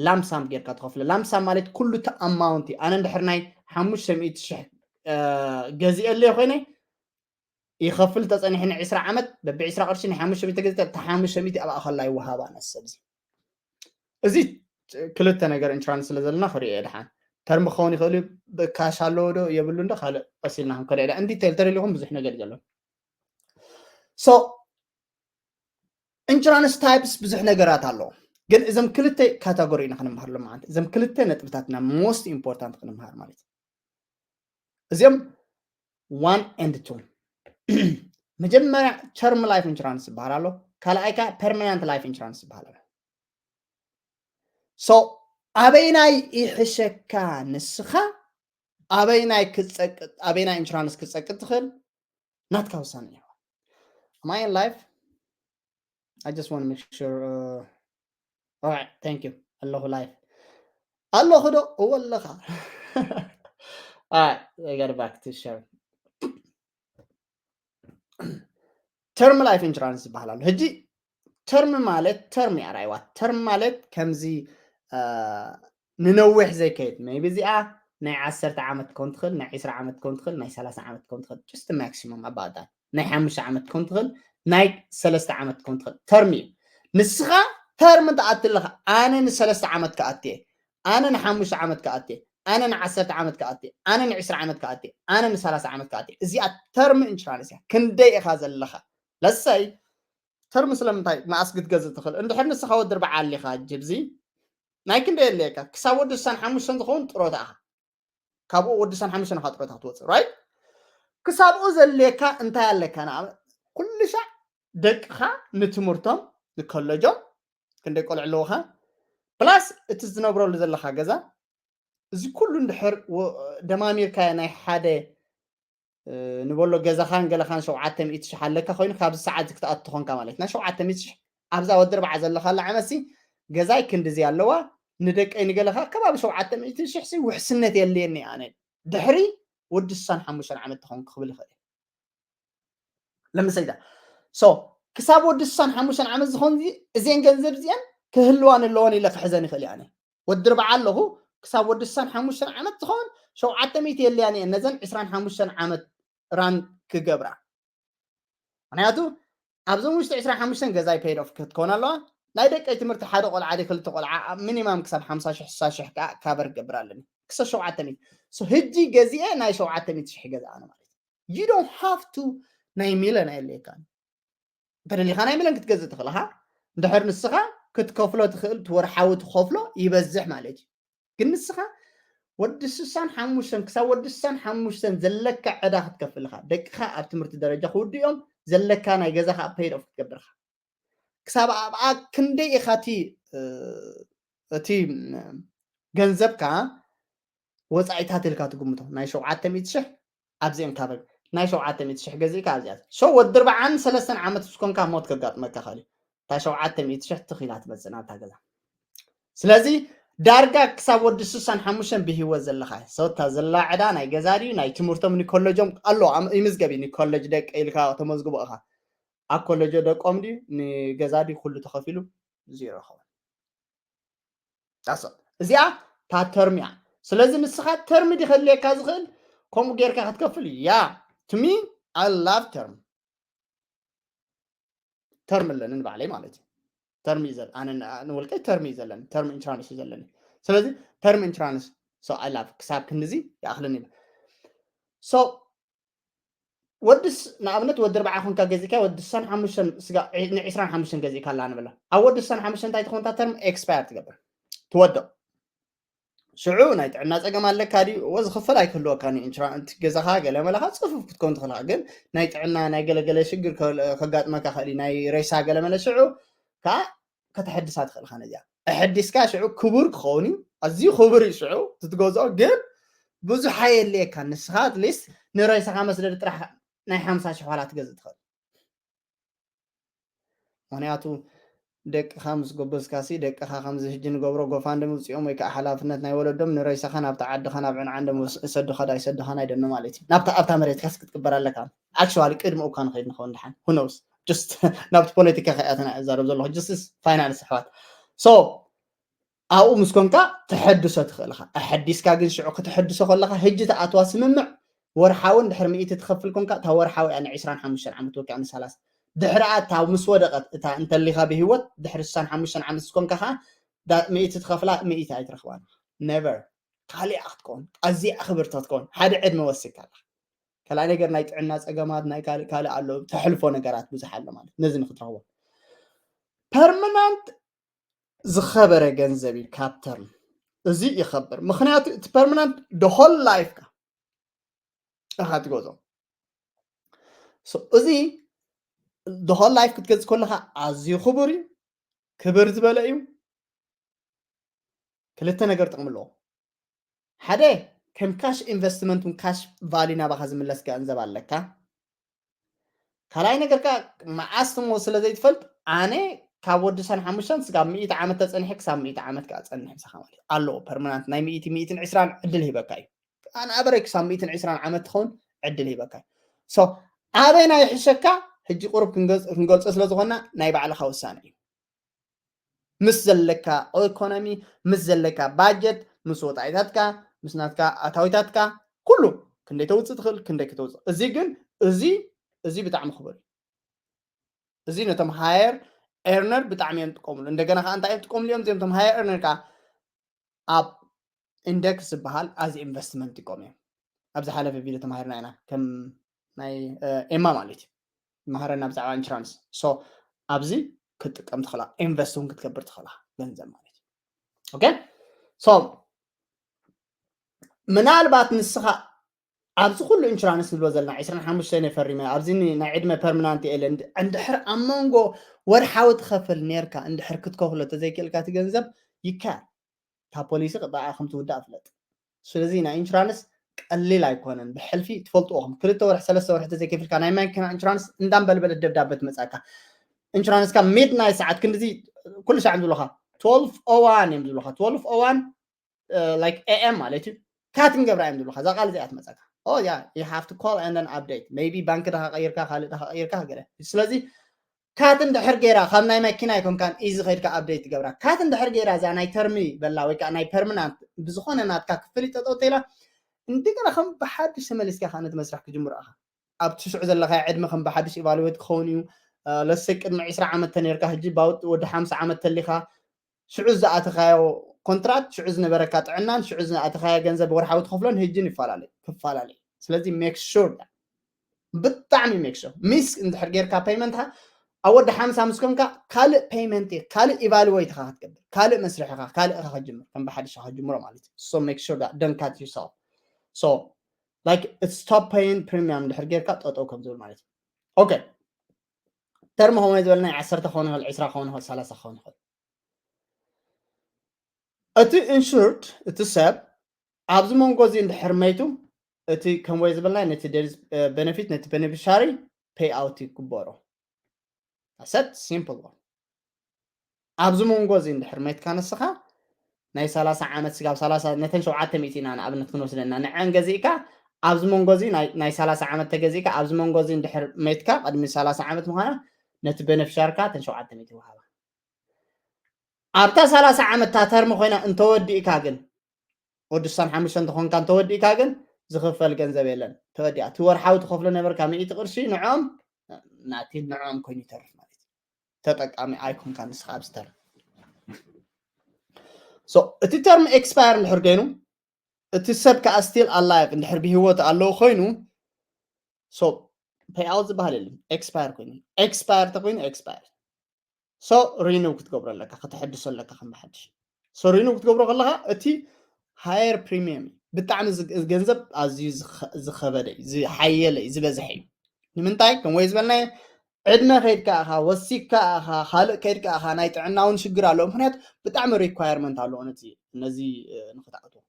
lump sum ጌርካ ትኸፍለ። Lump sum ማለት ኩሉ እቲ amount እዩ። ኣነ እንድሕር ናይ ሓሙሽተ ሚእቲ ሽሕ ገዚኤ ኣለዮ ኮይነ ይኸፍል ተጸኒሐ ን ዕስራ ዓመት በቢ ዕስራ ቅርሺ ን ሓሙሽተ ሚእቲ ገዚተ እታ ሓሙሽተ ሚእቲ ኣብኣ ከላ ይወሃባ ነሰብ እዚ እዚ ክልተ ነገር insurance ስለ ዘለና ክርእዮ ድሓን term ክኸውን ይኽእል እዩ። ካሽ ኣለዎ ዶ የብሉ እንዶ ካልእ ቀሲልና ክንከደ in detail ተደሊኹም ብዙሕ ነገር ዘሎ so insurance types ብዙሕ ነገራት ኣለዎ። ግን እዞም ክልተ category ኢና ክንምሃር ሎም ማለት እዞም ክልተ ነጥብታትና most important ክንምሃር ማለት እዩ። እዚኦም one and two መጀመርያ term life insurance ይበሃል ኣሎ፣ ካልኣይ ከዓ permanent life insurance ይበሃል ኣሎ። so ኣበይናይ ይሕሸካ ንስኻ ኣበይናይ ክትጸቅጥ ኣበይናይ insurance ክትጸቅጥ ትኽእል ናትካ ውሳነ እዩ። Am I in live? I just want to make sure uh, all right thank you ኣለኹ live ኣለኹ ዶ እወ ኣለኻ I got back to share term life insurance ይበሃል ኣሎ። ሕጂ term ማለት term እያ ራይዋ term ማለት ከምዚ ንነዊሕ ዘይከይድ maybe እዚኣ ናይ ዓሰርተ ዓመት ክኸውን ትኽእል ናይ ዕስራ ዓመት ክኸውን ትኽእል ናይ ሰላሳ ዓመት ክኸውን ትኽእል just maximum about that ናይ ሓሙሽተ ዓመት ክኸውን ትኽእል ናይ ሰለስተ ዓመት ክኸውን ትኽእል term እዩ። ንስኻ term ትኣቲ ኣለኻ ኣነ ንሰለስተ ዓመት ክኣቲ እየ ኣነ ንሓሙሽተ ዓመት ክኣቲ እየ ኣነ ንዓሰርተ ዓመት ክኣቲ እየ ኣነ ንዕስራ ዓመት ክኣቲ እየ ኣነ ንሰላሳ ዓመት ክኣቲ እየ እዚኣ term insurance እያ። ክንደይ ኢኻ ዘለኻ let's say term ስለምንታይ መኣስ ክትገዝእ ትኽእል እንድሕር ንስኻ ወዲ ኣርብዓ ኣሊኻ ጅብዚ ናይ ክንደይ የድልየካ ክሳብ ወዲ ስሳን ሓሙሽተን ዝኸውን ጥሮታ ኢኻ ካብኡ ወዲ ስሳን ሓሙሽተን ኢኻ ጥሮታ ክትወፅእ right ክሳብኡ ዘድልየካ እንታይ ኣለካ ንኣብነት ኩሉ ሻዕ ደቅኻ ንትምህርቶም ንኮለጆም ክንደይ ቆልዑ ኣለውኻ plus እቲ ዝነብረሉ ዘለኻ ገዛ እዚ ኩሉ እንድሕር ደማሚርካዮ ናይ ሓደ ንበሎ ገዛኻን ገለኻን ሸውዓተ ሚእቲ ሽሕ ኣለካ ኮይኑ ካብዚ ሰዓት እዚ ክትኣቱ ትኾንካ ማለት ናይ ሸውዓተ ሚእቲ ሽሕ ኣብዛ ወዲ ኣርብዓ ዘለኻላ ዓመትሲ ገዛይ ክንድዚ ኣለዋ ንደቀይ ንገለኻ ከባቢ ሸውዓተ ሚእቲ ሽሕ ሲ ውሕስነት የለየኒ ኣነ ድሕሪ ወዲ ስሳን ሓሙሽተን ዓመት ትኾን ክብል ይኽእል ለምሰይዳ so ክሳብ ወዲ ስሳን ሓሙሽተን ዓመት ዝኾን እዚአን ገንዘብ እዚአን ክህልዋን ኣለዎን ኢለ ክሕዘን ይኽእል ኣነ ወዲ ኣርብዓ ኣለኹ ክሳብ ወዲ ስሳን ሓሙሽተን ዓመት ዝኸውን ሸውዓተ ሚእቲ የለያን እየን ነዘን ዕስራን ሓሙሽተን ዓመት run ክገብራ ምክንያቱ ኣብዞም ውሽጢ ዕስራን ሓሙሽተን ገዛይ paid off ክትከውን ኣለዋ ናይ ደቀይ ትምህርቲ ሓደ ቆልዓ ደ ክልተ ቆልዓ minimum ክሳብ ሓምሳ ሽሕ ስሳ ሽሕ ከዓ cover ክገብር ኣለኒ ክሳብ ሸውዓተ ሚእቲ ሕጂ ገዚአ ናይ ሸውዓተ ሚእቲ ሽሕ ገዛ ኣነ ማለት you don't have to ናይ ሚለን ኣየድልየካን ተደሊኻ ናይ ሚለን ክትገዝእ ትኽእል ኢኻ እንድሕር ንስኻ ክትከፍሎ ትኽእል ትወርሓዊ ትኸፍሎ ይበዝሕ ማለት እዩ ግን ንስኻ ወዲ ስሳን ሓሙሽተን ክሳብ ወዲ ስሳን ሓሙሽተን ዘለካ ዕዳ ክትከፍል ኢኻ ደቅኻ ኣብ ትምህርቲ ደረጃ ክውድኡ እዮም ዘለካ ናይ ገዛኻ paid off ክትገብር ኢኻ ክሳብ ኣብኣ ክንደይ ኢኻ እቲ እቲ ገንዘብካ ወፃኢታት ኢልካ ትግምቶ። ናይ ሸውዓተ ሚእቲ ሽሕ ኣብዚኦም ካብ ናይ ሸውዓተ ሚእቲ ሽሕ ገዚእካ ኣብዚኣ ሸው ወዲ ኣርባዓን ሰለስተን ዓመት ስኮንካ ሞት ከጋጥመካ ኸእል። እታ ሸውዓተ ሚእቲ ሽሕ ትኺላ ትመፅእ ናብታ ገዛ። ስለዚ ዳርጋ ክሳብ ወዲ ስሳን ሓሙሽተን ብሂወት ዘለኻ ሰውታ ዘላ ዕዳ ናይ ገዛ ድዩ ናይ ትምህርቶም ንኮለጆም ኣሎ ይምዝገብ እዩ። ንኮለጅ ደቂ ኢልካ ተመዝግቦ ኢኻ። ኣብ ኮለጆ ደቆም ድዩ ንገዛ ድዩ ኩሉ ተኸፊሉ ዜሮ ይኸውን። እዚኣ ታ ተርም እያ። ስለዚ ንስኻ ተርም ድኸልየካ ዝኽእል ከምኡ ጌርካ ክትከፍል እያ። To me, I love term. ተርም ኣለኒ ንባዕለይ ማለት እዩ። ተርም እዩ ዘለ ኣነ ንወልቀይ ተርም እዩ ዘለኒ። ተርም ኢንሹራንስ እዩ ዘለኒ። ስለዚ ተርም ኢንሹራንስ so I love ክሳብ ክንድዚ ይኣኽለኒ። So ወድስ ንኣብነት ወዲ ኣርባዓ ኮንካ ገዚእካ ወዲ ስሳን ሓሙሽተን ስጋ ን ዕስራን ሓሙሽተን ገዚእካ ኣላ ንብላ። ኣብ ወዲ ስሳን ሓሙሽተን እንታይ ትኾንታ ተርም ኤክስፓየር ትገብር ትወድቕ። ሽዑ ናይ ጥዕና ፀገም ኣለካ ድዩ? እዎ ዝኽፈል ኣይክህልወካ ኢንሹራንስ ገዛኻ ገለ መለኻ ፅፉፍ ክትከውን ትኽእልካ ግን ናይ ጥዕና ናይ ገለገለ ሽግር ከጋጥመካ ኽእል ናይ ሬሳ ገለ መለ ሽዑ ከዓ ከተሐድሳ ትኽእልካ ነዚኣ ኣሐዲስካ ሽዑ ክቡር ክኸውን እዩ። ኣዝዩ ክቡር እዩ ሽዑ ትትገዝኦ ግን ብዙሕ ኣየድልየካ ንስኻ ኣትሊስት ንሬሳኻ መስደድ ጥራሕ ናይ ሓምሳ ሽሕ ዋላ ትገዝእ ትኽእል። ምክንያቱ ደቅኻ ምስ ጎበዝካሲ ደቅኻ ከምዚ ሕጂ ንገብሮ ጎፋንድሚ ውፅኦም ወይ ከዓ ሓላፍነት ናይ ወለዶም ንሬሳኻ ናብቲ ዓድኻ ናብ ዕንዓንደም ይሰዱኻ ዳ ይሰዱኻ ናይ ደኖ ማለት እዩ። ናብታ ኣብታ መሬትካስ ክትቅበር ኣለካ። ኣክሽዋሊ ቅድሚ እኳ ንኸይድ ንኸውን ድሓን ሁኖስ ጅስት ናብቲ ፖለቲካ ከያትና እዛረብ ዘለኹ ጅስትስ ፋይናንስ ኣሕዋት so ኣብኡ ምስ ኮንካ ተሐድሶ ትኽእል ኢኻ። ኣሐዲስካ ግን ሽዑ ከተሐድሶ ከለኻ ሕጂ ትኣትዋ ስምምዕ ወርሓዊ እንድሕር ሚእቲ ትኸፍል ኮንካ እታ ወርሓዊ እያ ንዕስራን ሓሙሽተን ዓመት ወኪያ ንሳላሳ ድሕሪ ኣታ ምስ ወደቐት እታ እንተሊኻ ብህይወት ድሕሪ ስሳን ሓሙሽተን ዓመት ዝኮንካ ከዓ ሚእቲ ትኸፍላ ሚእቲ ኣይትረኽባን ነቨር ካሊኣ ክትከውን ኣዚኣ ክብርታ ትከውን ሓደ ዕድመ ወሲካ ኣለካ። ካልኣይ ነገር ናይ ጥዕና ፀገማት ናይ ካልእ ካልእ ኣሎ ተሕልፎ ነገራት ብዙሕ ኣሎ ማለት ነዚ ንክትረኽቦ ፐርማናንት ዝኸበረ ገንዘብ እዩ ካብ ተርም እዚ ይኸብር ምክንያቱ እቲ ፐርማናንት ደሆል ላይፍካ ኢኻ ትገዞ እዚ ደሆል ላይፍ ክትገዝ ከለካ ኣዝዩ ክቡር እዩ ክብር ዝበለ እዩ ክልተ ነገር ጥቕሚ ኣለዎ ሓደ ከም ካሽ ኢንቨስትመንት ን ካሽ ቫሊ ናባኻ ዝምለስ ገንዘብ ኣለካ ካልኣይ ነገር ከዓ መዓስ ትሞ ስለ ዘይትፈልጥ ኣነ ካብ ወዲ ሰን ሓሙሽተን ስጋብ ሚእቲ ዓመት ተፀኒሐ ክሳብ ሚእቲ ዓመት ከዓ ፀንሕ ምሳኻ ማለት ኣለዎ ፐርማናንት ናይ ሚእቲ ሚእትን ዕስራን ዕድል ሂበካ እዩ ኣንኣበረይ ክሳብ ሚእትን ዕስራን ዓመት ትኸውን ዕድል ሂበካ እዩ ኣበይ ናይ ሕሸካ ሕጂ ቁሩብ ክንገልፆ ስለ ዝኾና ናይ ባዕልኻ ውሳነ እዩ ምስ ዘለካ ኢኮኖሚ ምስ ዘለካ ባጀት ምስ ወፃኢታትካ ምስ ናትካ ኣታዊታትካ ኩሉ ክንደይ ተውፅእ ትኽእል ክንደይ ክተውፅእ እዚ ግን እዚ እዚ ብጣዕሚ ክቡር እዩ እዚ ነቶም ሃየር ኤርነር ብጣዕሚ እዮም ጥቀምሉ እንደገና ከዓ እንታይ እዮም ጥቀምሉ እዮም እዚኦም ቶም ሃየር ኤርነር ከዓ ኣብ ኢንደክስ ዝበሃል ኣዚ ኢንቨስትመንት ይቆም እዮም ኣብ ዝሓለፈ ቪድዮ ተማሂርና ኢና ከም ናይ ኤማ ማለት እዩ መሃረና ብዛዕባ ኢንሹራንስ ሶ ኣብዚ ክትጥቀም ትኽእላ ኢንቨስት እውን ክትገብር ትኽእላ ገንዘብ ማለት እዩ ኦኬ ሶ ምናልባት ንስኻ ኣብዚ ኩሉ ኢንሹራንስ ንብሎ ዘለና ዕስራን ሓሙሽተን የፈሪመ ኣብዚ ናይ ዕድመ ፐርማናንት የለን እንድሕር ኣብ መንጎ ወርሓዊ ትኸፍል ነርካ እንድሕር ክትከፍሎ ተዘይክእልካ እቲ ገንዘብ ይካል ካብ ፖሊሲ ቅጣዓ ከም ትውዳእ ፍለጥ ስለዚ ናይ ኢንሹራንስ ቀሊል ኣይኮነን ብሕልፊ ትፈልጥዎም ክልተ ወርሒ ሰለስተ ወርሒ ተዘይከፊልካ ናይ ማኪና ኢንሹራንስ እንዳንበልበለት ደብዳበ ትመፃካ ኢንሹራንስካ ሚድናይት ሰዓት ክንድዚ ኩሉ ሻዕ ዝብሉካ ትወልፍ ኦዋን እዮም ዝብሉካ ትወልፍ ኦዋን like A M ማለት እዩ ካት ንገብራ እዮም ዝብሉካ እዛ ቃል እዚኣ ትመፀካ oh yeah you have to call and then update maybe ባንክ ዳካ ቀይርካ ካልእ ዳካ ቀይርካ ገለ ስለዚ ካት እንድሕር ገይራ ካብ ናይ መኪና ኣይኮንካን ኢዚ ከይድካ ኣፕደይት ትገብራ ካት እንድሕር ገይራ እዛ ናይ ተርሚ በላ ወይ ከዓ ናይ ፐርማናንት ብዝኾነ ናትካ ክፍል ይጠጠው ተይላ እንደገና ከም ብሓድሽ ተመሊስካ ከዓ ነቲ መስራሕ ክጅምሮ ኢኻ ኣብቲ ሽዑ ዘለካ ዕድመ ከም ብሓድሽ ኢቫሉዌት ክኸውን እዩ ለሰይ ቅድሚ ዕስራ ዓመት ተነርካ ሕጂ ባውጥ ወዲ ሓምሳ ዓመት ተሊካ ሽዑ ዝኣተካዮ ኮንትራት ሽዑ ዝነበረካ ጥዕናን ሽዑ ዝኣተካዮ ገንዘብ ወርሓዊ ትኸፍሎን ህጅን ይፈላለዩ ክፈላለዩ ስለዚ make sure ብጣዕሚ make sure ሚስ እንድሕር ጌርካ ፔይመንትካ ኣብ ወዲ ሓምሳ ምስ ኮንካ ካልእ ፔይመንት ካልእ ኢቫሉዌት ኢኻ ክትገብር ካልእ መስርሕኻ ካልእ ኢኻ ክትጅምር ከም ብሓድሽ ኢኻ ክትጅምሮ ማለት እዩ so make sure don't cut yourself so like stop paying premium እንድሕር ጌርካ ጠጠው ከም ዝብል ማለት እዩ okay ተርም ከመይ ዝበልና ናይ ዓሰርተ ክኸውን ይኽእል፣ ዕስራ ክኸውን ይኽእል፣ ሰላሳ ክኸውን ይኽእል። እቲ ኢንሹርድ፣ እቲ ሰብ ኣብዚ መንጎ እዚ እንድሕር መይቱ፣ እቲ ከምወይ ዝበልና ነቲ ቤነፊት ነቲ ቤኔፊሻሪ ፔይ ኣውት ይግበሮ። ኣሰት ሲምፕል። ኣብዚ መንጎ እዚ እንድሕር መይትካ ንስኻ ናይ ሰላሳ ዓመት ስጋብ ሰላሳ ነተን ሸውዓተ ሚእቲ ኢና ንኣብነት ክንወስደና ንዐን ገዚእካ ኣብዚ መንጎ እዚ ናይ ሰላሳ ዓመት ተገዚእካ ኣብዚ መንጎ እዚ እንድሕር መይትካ ቅድሚ ሰላሳ ዓመት ምዃና ነቲ ቤነፊሻርካ ተን ሸውዓተ ሚእቲ ይወሃባ። ኣብታ ሰላሳ ዓመት እታ ተርም ኮይና እንተወዲእካ ግን ወዲ ሳን ሓሙሽተ እንተኾንካ እንተወዲእካ ግን ዝኽፈል ገንዘብ የለን። ተወዲኣ እቲ ወርሓዊ ትኸፍሎ ነበርካ ሚእቲ ቅርሺ ንዖም ናቲ ንዖም ኮይኑ ይተርፍ ማለት እዩ። ተጠቃሚ ኣይኮንካ ንስኻ ኣብዚ ተርም። So እቲ ተርም ኤክስፓየር እንድሕር ገይኑ እቲ ሰብ ከዓ ስቲል ኣላይቭ እንድሕር ብህይወት ኣለዎ ኮይኑ so ፔይ ኣውት ዝበሃል የለን። ኤክስፓየር ኮይኑ ኤክስፓየር ተኮይኑ ኤክስፓየር so ሪኒው ክትገብሮ ኣለካ፣ ከተሐድሶ ኣለካ ከም ብሓድሽ። So ሪኒው ክትገብሮ ከለካ እቲ ሃየር ፕሪሚየም እዩ። ብጣዕሚ እዚ ገንዘብ ኣዝዩ ዝኸ- ዝኸበደ እዩ፣ ዝሓየለ እዩ፣ ዝበዝሐ እዩ። ንምንታይ ከም ወይ ዝበልናዮ ዕድመ ከይድካ ኢኻ፣ ወሲክካ ኢኻ፣ ካልእ ከይድካ ኢኻ፣ ናይ ጥዕና እውን ሽግር ኣለዎ። ምክንያቱ ብጣዕሚ ሪኳየርመንት ኣለዎ ነቲ ነዚ እ፣ ንክትኣትዎ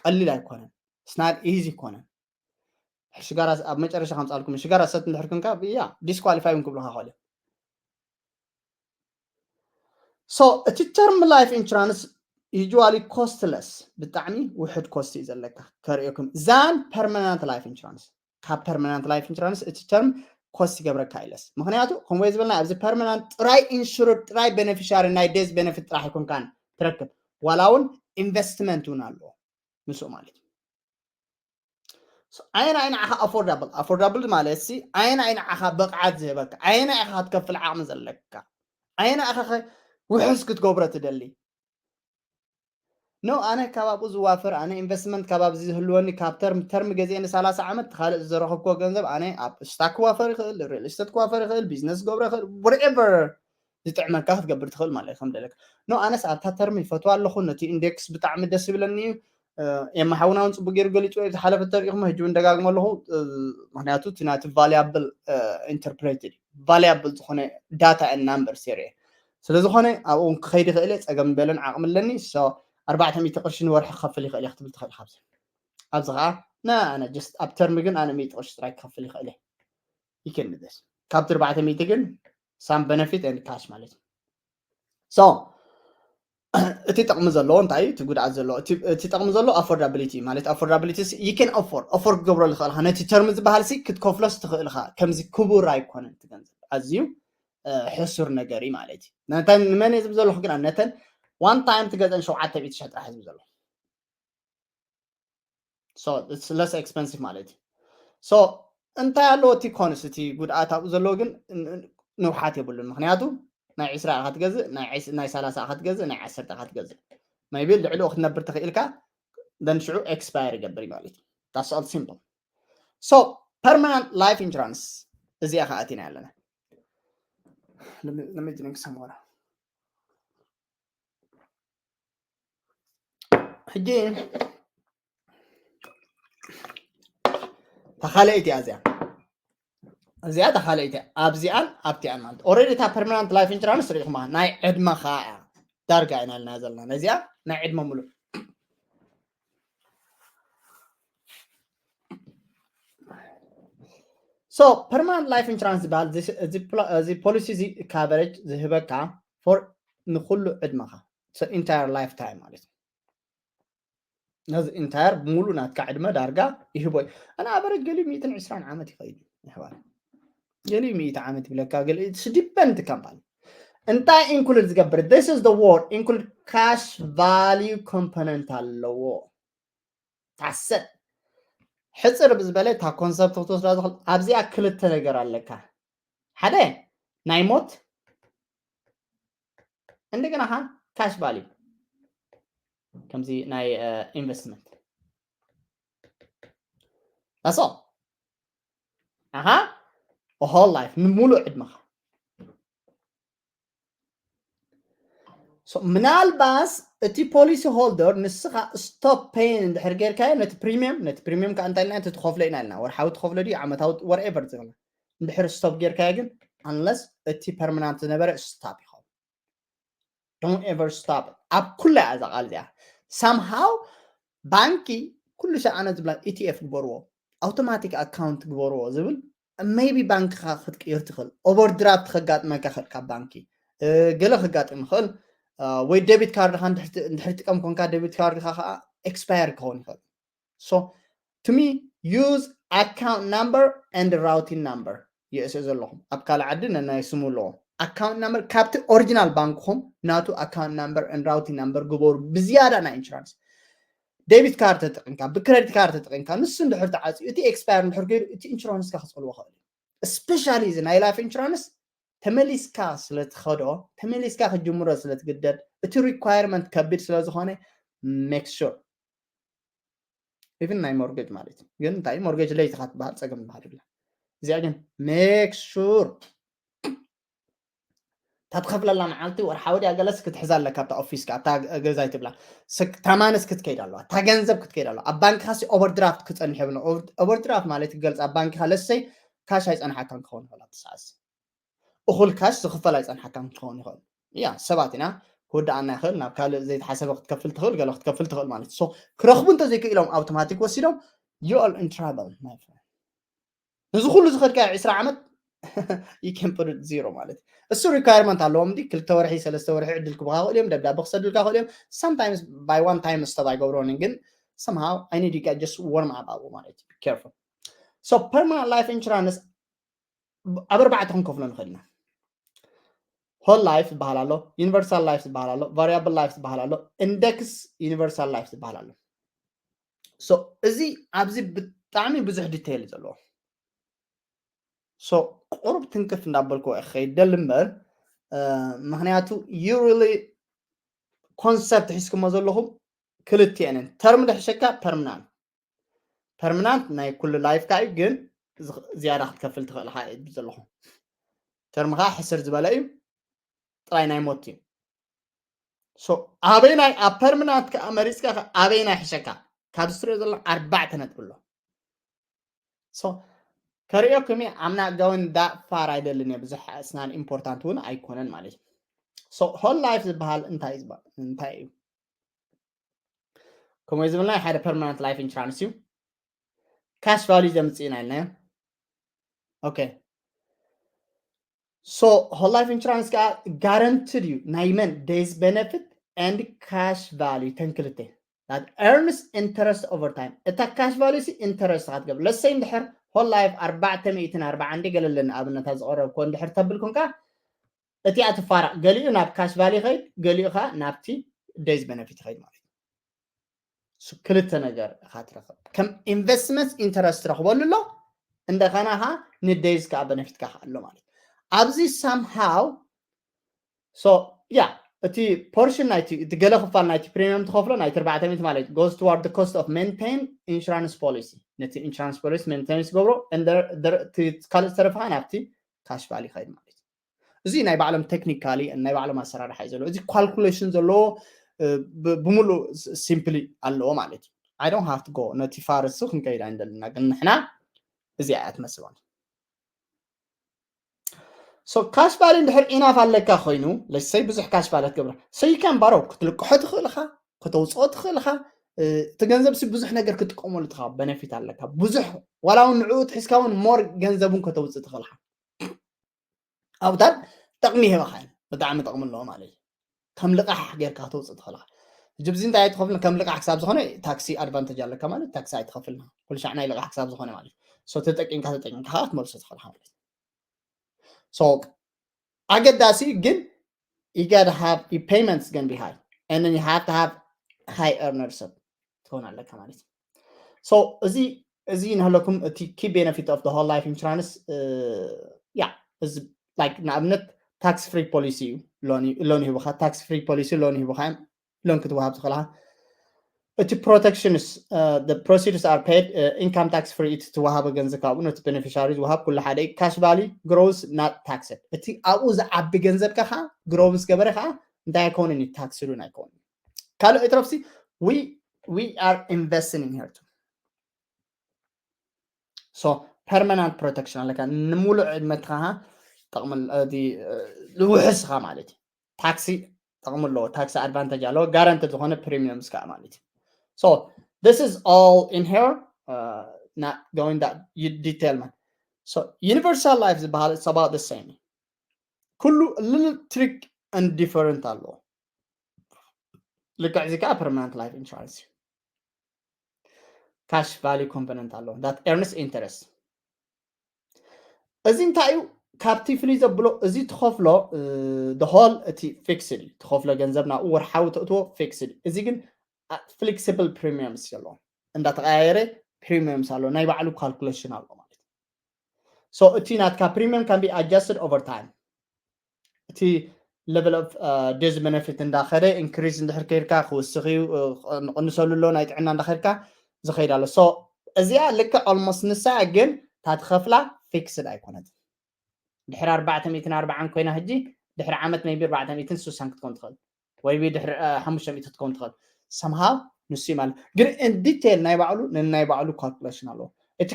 ቀሊል ኣይኮነን። ስናት ኢዚ ይኮነን። ሽጋራ ኣብ መጨረሻ ከምፃልኩም ሽጋራ ሰት እንድሕር ክንካ ያ ዲስኳሊፋይ እውን ክብሉካ ክእል እዮም። So እቲ ተርም ላይፍ ኢንሹራንስ ዩዋሊ ኮስትለስ ብጣዕሚ ውሕድ ኮስት እዩ ዘለካ ከርእየኩም ዛን ፐርማናንት ላይፍ ኢንሹራንስ። ካብ ፐርማናንት ላይፍ ኢንሹራንስ እቲ ተርም ኮስት ይገብረካ ኢለስ ምክንያቱ ከምወይ ዝበልና ኣብዚ ፐርማናንት ጥራይ ኢንሹርድ ጥራይ ቤነፊሻሪ ናይ ዴዝ ቤነፊት ጥራሕ ኣይኮንካን ትረክብ ዋላ እውን ኢንቨስትመንት እውን ኣለዎ ምስኡ ማለት እዩ። ኣየና ኣይ ንዓኻ ኣፎርዳብል ኣፎርዳብል ማለት ሲ ኣየና ኣይ ንዓኻ ብቕዓት ዝህበካ ኣየና ኢኻ ክትከፍል ዓቕሚ ዘለካ ኣየና ኢኻ ውሕስ ክትገብሮ ትደሊ ኖ ኣነ ካብ ኣብኡ ዝዋፈር ኣነ ኢንቨስትመንት ካብ ኣብዚ ዝህልወኒ ካብ ተርም ተርም ገዜ ን30 ዓመት ካልእ ዝዘረኸብክዎ ገንዘብ ኣነ ኣብ ስታክ ክዋፈር ይኽእል ሪል ስቴት ክዋፈር ይኽእል ቢዝነስ ክገብሮ ይኽእል whatever ዝጥዕመካ ክትገብር ትኽእል ማለት ከም ደለካ ኖ ኣነስ ኣብታ ተርም ይፈትዋ ኣለኹ ነቲ ኢንዴክስ ብጣዕሚ ደስ ይብለኒ እዩ ኤማ ሓውና እውን ፅቡቅ ገይሩ ገሊፅዎ እዩ ዝሓለፈ ተሪኢኹም ሕጂ እውን ደጋግሞ ኣለኹ ምክንያቱ እቲ ናቲ ቫሊያብል ኢንተርፕሬትድ ቫሊያብል ዝኾነ ዳታ ን ናምበር ሴሪ ስለዝኾነ ኣብኡ ክኸይድ ይኽእል እየ ፀገም በለን ዓቕሚ ኣለኒ ኣርባዕተ ሚእቲ ቅርሺ ንወርሒ ክኸፍል ይኽእል እየ ክትብል ትኽእል ካብዚ ኣብዚ ከዓ ንኣነ ጀስት ኣብ ተርሚ ግን ኣነ ሚእቲ ቅርሺ ጥራይ ክኸፍል ይኽእል እየ ይክንደስ ካብቲ ኣርባዕተ ሚእቲ ግን ሳም በነፊት ን ካሽ ማለት እዩ so እቲ ጥቕሚ ዘለዎ እንታይ እዩ እቲ ጉድኣት ዘለዎ እቲ ጥቕሚ ዘለዎ ኣፎርዳብሊቲ ማለት ኣፎርዳብሊቲ you can afford afford ክገብረሉ ትኽእል ነቲ ተርሚ ዝበሃል ሲ ክትከፍሎስ ትኽእል ኢኻ ከምዚ ክቡር ኣይኮነን እቲ ገንዘብ ኣዝዩ ሕሱር ነገር እዩ ማለት እዩ ነተን ንመን እየ ዝብ ዘለኹ ግን ነተን one time ትገዘን ሸውዓተ ሚእቲ ሽሕ ጥራሕ ዝብ ዘለኹ so it's less expensive ማለት እዩ so እንታይ ኣለዎ እቲ ኮንስ እቲ ጉድኣት ኣብኡ ዘለዎ ግን ንውሓት የብሉን ምክንያቱ ናይ ዕስራ ኢኻ ትገዝእ ናይ ሰላሳ ኢኻ ትገዝእ ናይ ዓሰርተ ኢኻ ትገዝእ maybe ልዕሊኡ ክትነብር ተኽኢልካ then ሽዑ ኤክስፓየር ይገብር እዩ ማለት እዩ that's all simple so permanent life insurance እዚኣ ከዓ ኣቲና ኣለና let me drink some water ሕጂ ተኻልአይቲ እያ እዚኣ እዚኣ ተኻልአይቲ ኣብዚኣን ኣብቲኣን ማለት ኦረዲ እታ ፐርማናንት ላይፍ ኢንሹራንስ ርኢኹማ ናይ ዕድመኻ እያ ዳርጋ ኢና ልና ዘለና ነዚኣ ናይ ዕድመ ሙሉእ so permanent life insurance ዝበሃል እዚ ፖሊሲ እዚ ካቨሬጅ ዝህበካ for ንኩሉ ዕድመኻ ኢንታየር ላይፍ ታይም ማለት እዩ ነዚ ኢንታየር ብሙሉ ናትካ ዕድመ ዳርጋ ይህቦ እዩ ኣነ ኣቨረጅ ገሊኡ ሚእትን ዕስራን ዓመት ይኸይድ ይሕባር ገሊኡ ሚእቲ ዓመት ይብለካ ገሊኡ ዲፐንድ ካምፓኒ እንታይ ኢንክሉድ ዝገብር this is the word include cash value component ኣለዎ ታሰብ ሕፅር ብዝበለ እታ ኮንሰፕት ክትወስዳ ዝኽእል ኣብዚኣ ክልተ ነገር ኣለካ ሓደ ናይ ሞት እንደገና ካ ካሽ ቫልዩ ከምዚ ናይ ኢንቨስትመንት ኣሶ ኣኻ ሆል ላይፍ ንሙሉእ ዕድመኻ ምናልባስ እቲ ፖሊሲ ሆልደር ንስኻ ስቶፕ ፔይን እንድሕር ጌርካዮ ነቲ ፕሪሚየም ነቲ ፕሪሚየም ከዓ እንታይ ኢልና እቲ ትኸፍሎ ኢና ኢልና ወርሓዊ ትኸፍሎ ድዩ ዓመታዊ ወርኤቨር ዝብልና እንድሕር ስቶፕ ጌርካዮ ግን unless እቲ permanent ዝነበረ stop ይኸውን። Don't ever stop it። ኣብ ኩላ እያ እዛ ቃል እዚኣ። Somehow ባንኪ ኩሉ ሻዕ ኣነ ዝብላ ኢቲኤፍ ግበርዎ፣ ኣውቶማቲክ ኣካውንት ግበርዎ ዝብል፣ maybe ባንክኻ ክትቅይር ትኽእል፣ ኦቨርድራፍት ከጋጥመካ ይኽእል ካብ ባንኪ፣ እ፣ ገለ ከጋጥም ይኽእል፣ እ፣ ወይ ዴቢት ካርድኻ እንድሕር ት-፣ እንድሕር ትጥቀም ኮንካ ዴቢት ካርድኻ ከዓ ኤክስፓየር ክኸውን ይኽእል። So to me, use account number and routing number ይእስእ ዘለኹም። ኣብ ካልእ ዓዲ ነናይ ስሙ ኣለዎ። ኣካውንት ናምበር ካብቲ ኦሪጂናል ባንክኹም ናቱ ኣካውንት ናምበር and routing number ግበሩ። ብዝያዳ ናይ ኢንሹራንስ ዴቢት ካርድ ተጠቂምካ፣ ብክሬዲት ካርድ ተጠቂምካ፣ ንሱ እንድሕር ተዓፅዩ፣ እቲ ኤክስፓየር እንድሕር ገይሩ፣ እቲ ኢንሹራንስካ ክፀልዎ ይኽእል እዩ። ስፔሻሊ እዚ ናይ ላይፍ ኢንሹራንስ ተመሊስካ ስለ ትኸዶ፣ ተመሊስካ ክትጅምሮ ስለ ትግደድ፣ እቲ ሪኳየርመንት ከቢድ ስለ ዝኾነ፣ make sure። ኢቭን ናይ ሞርጌጅ ማለት እዩ። ግን እንታይ ሞርጌጅ ለይቲ ኢኻ ትበሃል፣ ፀገም ዝበሃል የብላ። እዚኣ ግን make sure እታ ትኸፍለላ መዓልቲ ወርሓዊ ድያ ገለስ ክትሕዛ ኣለካ፣ ኣብታ ኦፊስካ፣ ኣብታ ገዛ ይትብላ። ስክ-፣ ታማንስ ክትከይድ ኣለዋ፣ እታ ገንዘብ ክትከይድ ኣለዋ። ኣብ ባንክኻ ሲ ኦቨርድራፍት ክጸንሕ የብሎ። ኦቨር-፣ ኦቨርድራፍት ማለት ይገልጽ፣ ኣብ ባንክኻ ለሰይ ካሽ ኣይጸንሓካን ክኸውን ይኽእል ኣብቲ ሰዓት። እኹል ካሽ ዝኽፈል ኣይጸንሓካን ክኸውን ይኽእል። ያ፣ ሰባት ኢና፣ ክውድኣና ይኽእል፣ ናብ ካልእ ዘይተሓሰበ ክትከፍል ትኽእል፣ ገለ ክትከፍል ትኽእል ማለት እዩ። So፣ ክረኽቡ እንተዘይክኢሎም ኣውቶማቲክ ወሲዶም፣ you are in trouble, my friend። ነዚ ኩሉ ዝኸድካ ዕስራ ዓመት፣ you can put it zero ማለት እዩ። እሱ ሪኳየርመንት ኣለዎም፣ እንዲ ክልተ ወርሒ፣ ሰለስተ ወርሒ ዕድል ክብኻ ክእል እዮም፣ ደብዳቤ ክሰዱልካ ክእል እዮም። Sometimes by one time stop ኣይገብሮን፣ ግን somehow I need you guys just warm up ኣብኡ ማለት እዩ። Be careful። So፣ permanent life insurance ኣብ ኣርባዕተ ክንከፍሎ ንኽእል ኢና። ሆል ላይፍ ዝበሃል ኣሎ፣ ዩኒቨርሳል ላይፍ ዝበሃል ኣሎ፣ ቫሪያብል ላይፍ ዝበሃል ኣሎ፣ ኢንደክስ ዩኒቨርሳል ላይፍ ዝበሃል ኣሎ። So፣ እዚ ኣብዚ ብጣዕሚ ብዙሕ ዲቴይል እዩ ዘለዎ። So፣ ቁሩብ ትንክፍ እንዳበልኩ እየ ክኸይድ ደሊ እምበር፣ እ፣ ምኽንያቱ you really ኮንሰፕት ሒዝኩሞ ዘለኹም ክልቲኤንን። ተርም ድሕሸካ ፐርምናንት። ፐርምናንት ናይ ኩሉ ላይፍካ እዩ፣ ግን ዝኽ-፣ ዝያዳ ክትከፍል ትኽእል ኢኻ እዩ ዘለኹ። ተርምኻ ሕስር ዝበለ እዩ፣ ጥራይ ናይ ሞት እዩ። So፣ ኣበይ ናይ፣ ኣብ ፐርምናንት ከኣ መሪጽካ ከ-፣ ኣበይ ናይ ሕሸካ? ካብ ዝትሪኦ ዘሎ ኣርባዕተ ነጥቢ ኣሎ። So፣ ከርእየኩም እየ፣ I'm not going that far ኣይደልን እየ፣ ብዙሕ it's not important እውን ኣይኮነን ማለት እዩ። So፣ ሆል ላይፍ ዝበሃል እንታይ እዩ ዝባ-፣ እንታይ እዩ? ከምኡ ዝብልና ሓደ ፐርማነንት ላይፍ ኢንሹራንስ እዩ። ካሽ ቫልዩ ዘምጽእ ኢና ኢልናዮ። ኦኬ። So፣ ሆል ላይፍ ኢንሹራንስ ከኣ ጋረንትድ እዩ። ናይ መን? Death benefit and cash value፣ ተን ክልተ። That earns interest over time። እታ ካሽ ቫልዩ ሲ ኢንተረስት ኢኻ ትገብር። ለሰይ እንድሕር ሆል ላይፍ ኣርባዕተ ሚእትን ኣርባዓን እንዲ ገለለን ኣብነታ ዝቐረብኩ እንድሕር ተብል ኮንካ፣ እቲኣ ትፋራቕ፣ ገሊኡ ናብ ካሽ ቫልዩ ይኸይድ፣ ገሊኡ ኸኣ ናብቲ ዴዝ ቤነፊት ይኸይድ ማለት እዩ። እሱ ክልተ ነገር ኢኻ ትረኽብ። ከም ኢንቨስትመንት ኢንተረስት ትረኽበሉ ኣሎ፣ እንደኸና ኸኣ ንዴዝ ከኣ ቤነፊት ከኣ ኣሎ ማለት እዩ። ኣብዚ ሳምሃው፣ so፣ ያ፣ እቲ ፖርሽን ናይቲ፣ እቲ ገለ ክፋል ናይቲ ፕሪሚየም ትኸፍሎ፣ ናይቲ ኣርባዕተ ሚእቲ ማለት እዩ፣ goes toward the cost of maintain insurance policy። ነቲ ኢንሹራንስ ፖሊሲ ሜንቴን ትገብሮ፣ and the፣ the፣ እቲ ካልእ ዝተረፈ ኸኣ ናብቲ ካሽ ቫልዩ ይኸይድ ማለት እዩ። እዚ ናይ ባዕሎም ቴክኒካሊ፣ ናይ ባዕሎም ኣሰራርሓ እዩ ዘለዎ። እዚ ካልኩሌሽን ዘለዎ፣ እ፣ ብ-፣ ብምሉእ ስ-፣ ሲምፕሊ ኣለዎ ማለት እዩ። I don't have to go፣ ነቲ ፋርስ ክንከይድ ኣይንደልና፣ ግን ንሕና እዚኣ እያ ትመስል ማለት እዩ። So፣ ካሽ ቫልዩ እንድሕር ኢናፍ ኣለካ ኮይኑ፣ ለሰይ ብዙሕ ካሽ ቫልዩ ክትገብር፣ so you can borrow፣ ክትልቅሖ ትኽእል ኢኻ፣ ከተውፅኦ ትኽእል ኢኻ። እ፣ እቲ ገንዘብ ሲ ብዙሕ ነገር ክትጥቀመሉ ትኻ፣ ቤነፊት ኣለካ። ብዙሕ፣ ዋላ እውን ንዕኡ ትሒዝካ እውን ሞር ገንዘብ እውን ከተውፅእ ትኽእል ኢኻ። ኣብታት ጠቕሚ ይህበኻ እዩ። ብጣዕሚ ጠቕሚ ኣለዎ ማለት እዩ። ከም ልቓሕ ጌርካ ከተውፅእ ትኽእል ኢኻ። ሕጂ ብዚ እንታይ ኣይትኸፍልን፣ ከም ልቓሕ ክሳብ ዝኾነ ታክሲ ኣድቫንቴጅ ኣለካ ማለት ታክሲ ኣይትኸፍልና። ኩሉ ሻዕ ናይ ልቓሕ ክሳብ ዝኾነ ማለት እዩ። So ተጠቂምካ፣ ተጠቂምካ ኸዓ ክትመልሶ ትኽእል ኢኻ ማለት እዩ። So ኣገዳሲ ግን you gotta have your payments gonna be high and then you have to have high earners ሰብ ትኸውን ኣለካ ማለት እዩ። So እዚ፣ እዚ ንህለኩም እቲ key benefit of the whole life insurance፣ እ፣ ያ፣ እዚ፣ like፣ ንኣብነት ታክስ ፍሪ ፖሊሲ እዩ፣ ሎን፣ ሎን ይህቡኻ፣ ታክስ ፍሪ ፖሊሲ ሎን ይህቡኻ እዮም፣ ሎን ክትወሃብ ትኽእል ኢኻ። እቲ ፕሮቴክሽንስ፣ እ፣ the proceeds are paid፣ እ፣ ኢንካም ታክስ ፍሪ፣ እቲ ትወሃበ ገንዘብ ካብኡ ነቲ ቤኔፊሻሪ ዝወሃብ ኩሉ ሓደ እዩ። ካሽ ቫልዩ ግሮውስ ናት ታክስድ፣ እቲ ኣብኡ ዝዓቢ ገንዘብካ ኸዓ ግሮው ምስ ገበረ ኸዓ እንታይ ኣይከውንን እዩ፣ ታክስድ እውን ኣይከውንን። ካልእ እትረፍሲ፣ we፣ we are investing in here too። So፣ ፐርማናንት ፕሮቴክሽን ኣለካ። ንምሉእ ዕድመትኻ ጠቕሚ እቲ ውሕስ ኢኻ ማለት እዩ። ታክሲ ጠቕሚ ኣለዎ፣ ታክሲ ኣድቫንቴጅ ኣለዎ፣ ጋራንትድ ዝኾነ ፕሪሚየምስ ከዓ ማለት እዩ። So this is all in here, not going that detail, man. So universal life ዝበሃል it's about the same። ኩሉ little trick and different ኣለዎ። ልክዕ እዚ ከዓ permanent life insurance እዩ። Cash value component ኣለዎ that earns interest። እዚ እንታይ እዩ? ካብቲ ፍልይ ዘብሎ እዚ ትኸፍሎ፣ the whole፣ እቲ fixed እዩ። ትኸፍሎ ገንዘብ ናብኡ ወርሓዊ ተእትዎ fixed እዩ። እዚ ግን flexible premiums ኣለዎ፣ እንዳተቀያየረ premiums ኣለዎ፣ ናይ ባዕሉ calculation ኣለዎ ማለት እዩ። So እቲ ናትካ premium can be adjusted over time። እቲ level of death benefit እንዳኸደ increase እንድሕር ከይድካ ክውስኽ እዩ፣ ንቕንሰሉ ኣሎ ናይ ጥዕና እንዳኸድካ ዝኸይድ ኣሎ። So እዚኣ ልክዕ almost ንሳ ግን እታ ትኸፍላ fixed ኣይኮነትን። ድሕሪ ኣርባዕተ ሚእትን ኣርባዓን ኮይና ሕጂ ድሕሪ ዓመት maybe ኣርባዕተ ሚእትን ስሳን ክትኮን ትኽእል ወይ ድሕሪ ሓሙሽተ ሚእቲ ክትኮን ትኽእል። Somehow ንሱ እዩ ማለት ግን in detail ናይ ባዕሉ ነናይ ባዕሉ calculation ኣለዎ። እቲ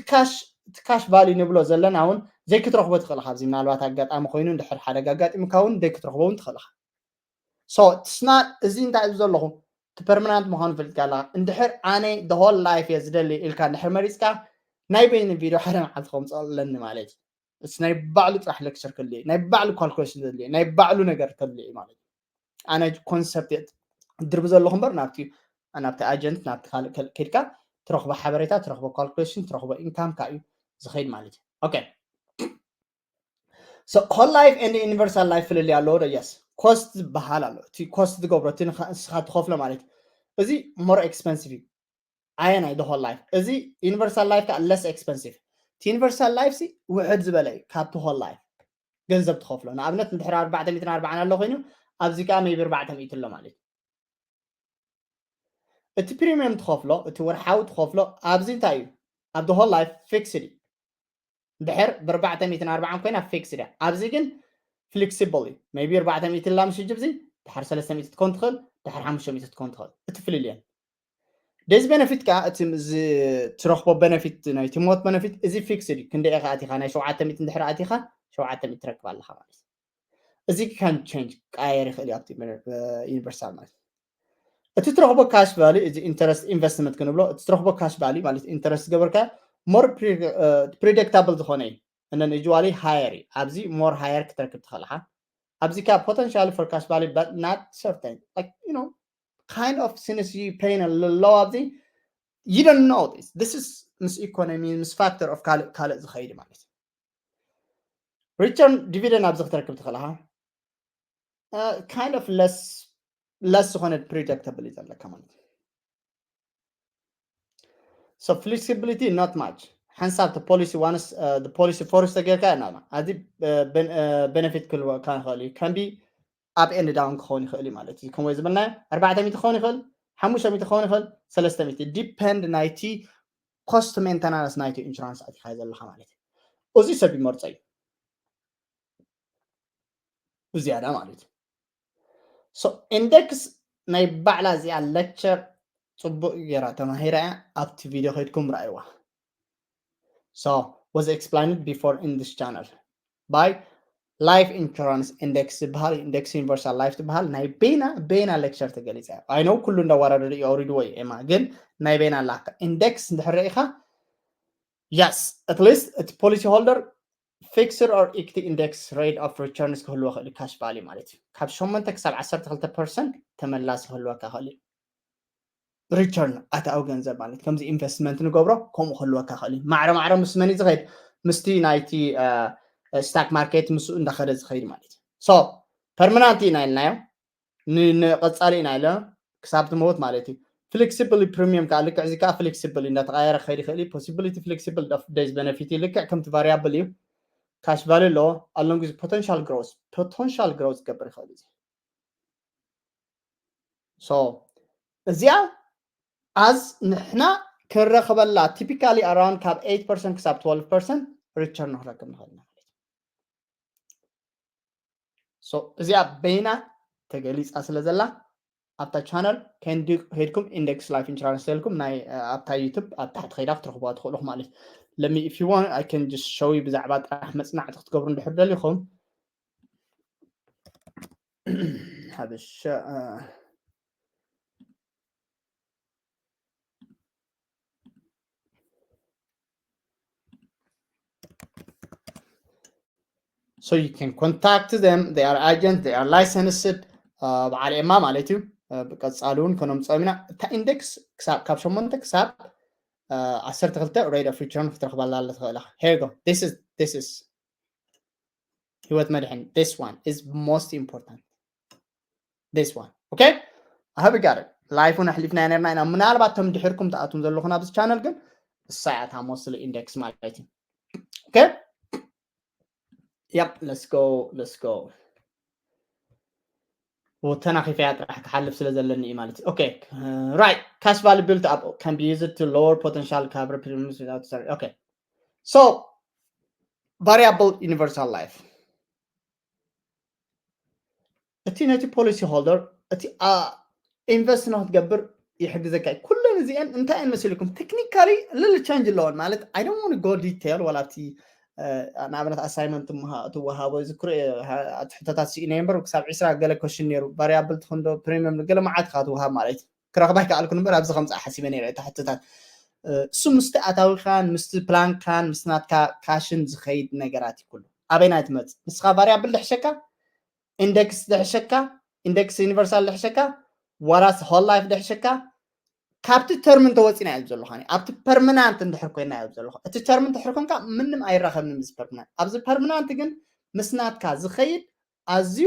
cash value ንብሎ ዘለና እውን ዘይክትረኽቦ ትኽእል ኢኻ። ኣብዚ ምናልባት ኣጋጣሚ ኮይኑ እንድሕር ሓደጋ ኣጋጢሙካ እውን ዘይክትረኽቦ እውን ትኽእል ኢኻ። So it's not፣ እዚ እንታይ እብ ዘለኹ እቲ permanent ምዃኑ ፈሊጥካ ኣለኻ። እንድሕር ኣነ the whole life እየ ዝደሊ ኢልካ እንድሕር መሪፅካ ናይ በይኒ ቪድዮ ሓደ መዓልቲ ከምፅኦ ኣለኒ ማለት እዩ። It's ናይ ባዕሉ ጥራሕ lecture ከድልዮ፣ ናይ ባዕሉ calculation ዘድልዮ፣ ናይ ባዕሉ ነገር ከድልዮ እዩ ማለት እዩ። ኣነ concept እየ ድርቢ ዘለኹ እምበር ናብቲ ናብቲ agent ናብቲ ካልእ ከይድካ ትረኽቦ ሓበሬታ ትረኽቦ calculation ትረኽቦ income ካ እዩ ዝኸይድ ማለት እዩ። Okay. So whole life and universal life ፍልልይ ኣለዎ ዶ? Yes. Cost ዝበሃል ኣሎ። እቲ cost ዝገብሮ እቲ ንኻ- ንስኻ ትኸፍሎ ማለት እዩ። እዚ more expensive እዩ። ኣየናይ the whole life? እዚ universal life ከዓ less expensive። እቲ universal life ሲ ውሕድ ዝበለ እዩ ካብቲ whole life። ገንዘብ ትኸፍሎ ንኣብነት እንድሕር ኣርባዕተ ሚእትን ኣርባዓን ኣሎ ኮይኑ ኣብዚ ከዓ maybe ኣርባዕተ ሚእቲ ኣሎ ማለት እዩ። እቲ premium ትኸፍሎ እቲ ወርሓዊ ትኸፍሎ ኣብዚ እንታይ እዩ? ኣብ the whole life fixed እዩ። ድሕር ብኣርባዕተ ሚእትን ኣርባዓን ኮይና fixed እያ። ኣብዚ ግን flexible እዩ። Maybe ኣርባዕተ ሚእቲ ላ ምሽ ሕጂ ኣብዚ ድሓር ሰለስተ ሚእቲ ትኮን ትኽእል፣ ድሓር ሓሙሽተ ሚእቲ ትኮን ትኽእል። እቲ ፍልልየን death benefit ከዓ እቲ ትረኽቦ benefit ናይቲ ሞት benefit እዚ fixed እዩ። ክንደይ ኢኻ ኣቲኻ ናይ ሸውዓተ ሚእቲ ድሕር ኣቲኻ ሸውዓተ ሚእቲ ትረክብ ኣለኻ ማለት እዩ። እዚ can change ቀያየር ይኽእል እዩ ኣብቲ universal ማለት እዩ። እቲ ትረኽቦ cash value እዚ interest investment ክንብሎ እቲ ትረኽቦ cash value ማለት interest ዝገበርካ more predictable ዝኾነ እዩ። And then usually higher እዩ። ኣብዚ more higher ክትረክብ ትኽእል ኢኻ። ኣብዚ ከዓ potential for cash value but not certain, like you know kind of since you paying a little low ኣብዚ you don't know this this is ምስ economy ምስ factor of ካልእ ካልእ ዝኸይድ ማለት እዩ። Return dividend ኣብዚ ክትረክብ ትኽእል ኢኻ። Kind of less less ዝኾነ predictable እዩ ዘለካ ማለት እዩ። So flexibility not much ሓንሳብ ተ policy once ተ policy force ተጌርካ ኢና ኣብዚ benefit ክህልወካ ይኽእል እዩ። Can be up and down ክኸውን ይኽእል እዩ ማለት እዩ። ከምኡ ዝበልናዮ ኣርባዕተ ሚእቲ ክኸውን ይኽእል፣ ሓሙሽተ ሚእቲ ክኸውን ይኽእል፣ ሰለስተ ሚእቲ depend ናይቲ cost maintenance ናይቲ insurance ኣቲኻ ዘለኻ ማለት እዩ። እዚ ሰብ ይመርጾ እዩ ብዝያዳ ማለት እዩ። So index ናይ ባዕላ እዚኣ lecture ጽቡቕ ገይራ ተማሂራ እያ። ኣብቲ ቪድዮ ከይድኩም ረኣይዋ። So was explained before in this channel by life insurance index ዝበሃል index universal life ዝበሃል ናይ በይና በይና lecture ተገሊፀ። I know ኩሉ እንዳወራደዱ እዩ ኣውሪድዎ እዩ ኤማ ግን ናይ በይና ኣላ index እንድሕር ርኢኻ yes at least እቲ policy holder fixed or equity index rate of returns ክህልዎ ክእል cash value ማለት እዩ። ካብ ሸሞንተ ክሳብ ዓሰርተ ክልተ percent ተመላሲ ክህልወካ ክእል እዩ። Return ኣታዊ ገንዘብ ማለት ከምዚ investment ንገብሮ ከምኡ ክህልወካ ክእል እዩ። ማዕረ ማዕረ ምስ መን እዩ ዝኸይድ? ምስቲ ናይቲ stock market ምስኡ እንዳኸደ ዝኸይድ ማለት እዩ። So permanent ኢና ኢልናዮ ንቀፃሊ ኢና ኢለ ክሳብ ትመውት ማለት እዩ። Flexible premium ከዓ ልክዕ እዚ ከዓ flexible እንዳተቀየረ ክኸይድ ይኽእል እዩ። Possibility flexible death benefit እዩ ልክዕ ከምቲ variable እዩ። Cash value ኣለዎ along with potential growth potential growth ክገብር ይኽእል እዩ። So እዚኣ as ንሕና ክንረኽበላ typically around ካብ eight percent ክሳብ twelve percent return ክንረክብ ንኽእል ኢና ማለት እዩ። So እዚኣ በይና ተገሊፃ ስለ ዘላ ኣብታ channel ከይድኩም index life insurance ተልኩም ናይ ኣብታ YouTube ኣብ ታሕቲ ከይዳ ክትረኽብዋ ትኽእሉ ማለት እዩ። Let me if you want I can just show you ብዛዕባ ጥራሕ መፅናዕቲ ክትገብሩ እንድሕር ደሊኹም ሓበሻ so you can contact them, they are agents, they are licensed. በዓል ኤማ ማለት እዩ። ብቀፃሉ እውን ከነምፅኦም ኢና። እታ ኢንደክስ ካብ ሸሞንተ ክሳብ ዓሰርተ ክልተ rate of return ክትረክበላ ትኽእል ኢኻ። Here you go, this is this is ህይወት መድሕን, this one is most important, this one. Okay, I hope you got it. ላይፉን ኣሕሊፍና ነርና ኢና። ምናልባት ቶም ድሕርኩም ተኣቱም ዘለኹም ኣብዚ ቻነል ግን እሳ እያ እታ mostly ኢንደክስ ማለት እዩ። Okay, yep, let's go, let's go. ተናኺፈያ ጥራሕ ክሓልፍ ስለ ዘለኒ እዩ ማለት እዩ። Okay, right, cash value build up can be used to lower potential cover premiums without starting. Okay, so variable universal life, እቲ ነቲ policy holder እቲ ኢንቨስት ንክትገብር ይሕግዘካ እዩ። ኩለን እዚአን እንታይ እየን መሲልኩም? Technically little change ኣለዎን ማለት I don't want to go detail ዋላ ኣብቲ ንኣብነት ኣሳይመንት ትወሃቦ ዝክሩ ሕቶታት ስኢነ እምበር ክሳብ ዕስራ ገለ ኮሽን ነይሩ። ቫሪያብል ትኹን ዶ ፕሪሚየም ገለ መዓት ኢኻ ትወሃብ ማለት እዩ። ክረኽባ ይከኣልኩ እምበር ኣብዚ ከምፅኣ ሓሲበ ነይረ። እቲ ሕቶታት እሱ ምስቲ ኣታዊኻን ምስቲ ፕላንካን ምስ ናትካ ካሽን ዝኸይድ ነገራት እዩ። ኩሉ ኣበይና ትመፅእ? ንስኻ ቫሪያብል ድሕሸካ፣ ኢንደክስ ድሕሸካ፣ ኢንደክስ ዩኒቨርሳል ድሕሸካ፣ ዋላስ ሆል ላይፍ ድሕሸካ፣ ካብቲ ተርም እንተወፂና እዩ ዘለኹ። ኣብቲ ፐርማናንት እንድሕር ኮይና እዩ ዘለኹ። እቲ ተርም እንድሕር ኮንካ ምንም ኣይራኸብን ምስ ፐርማናንት። ኣብዚ ፐርማናንት ግን ምስ ናትካ ዝኸይድ ኣዝዩ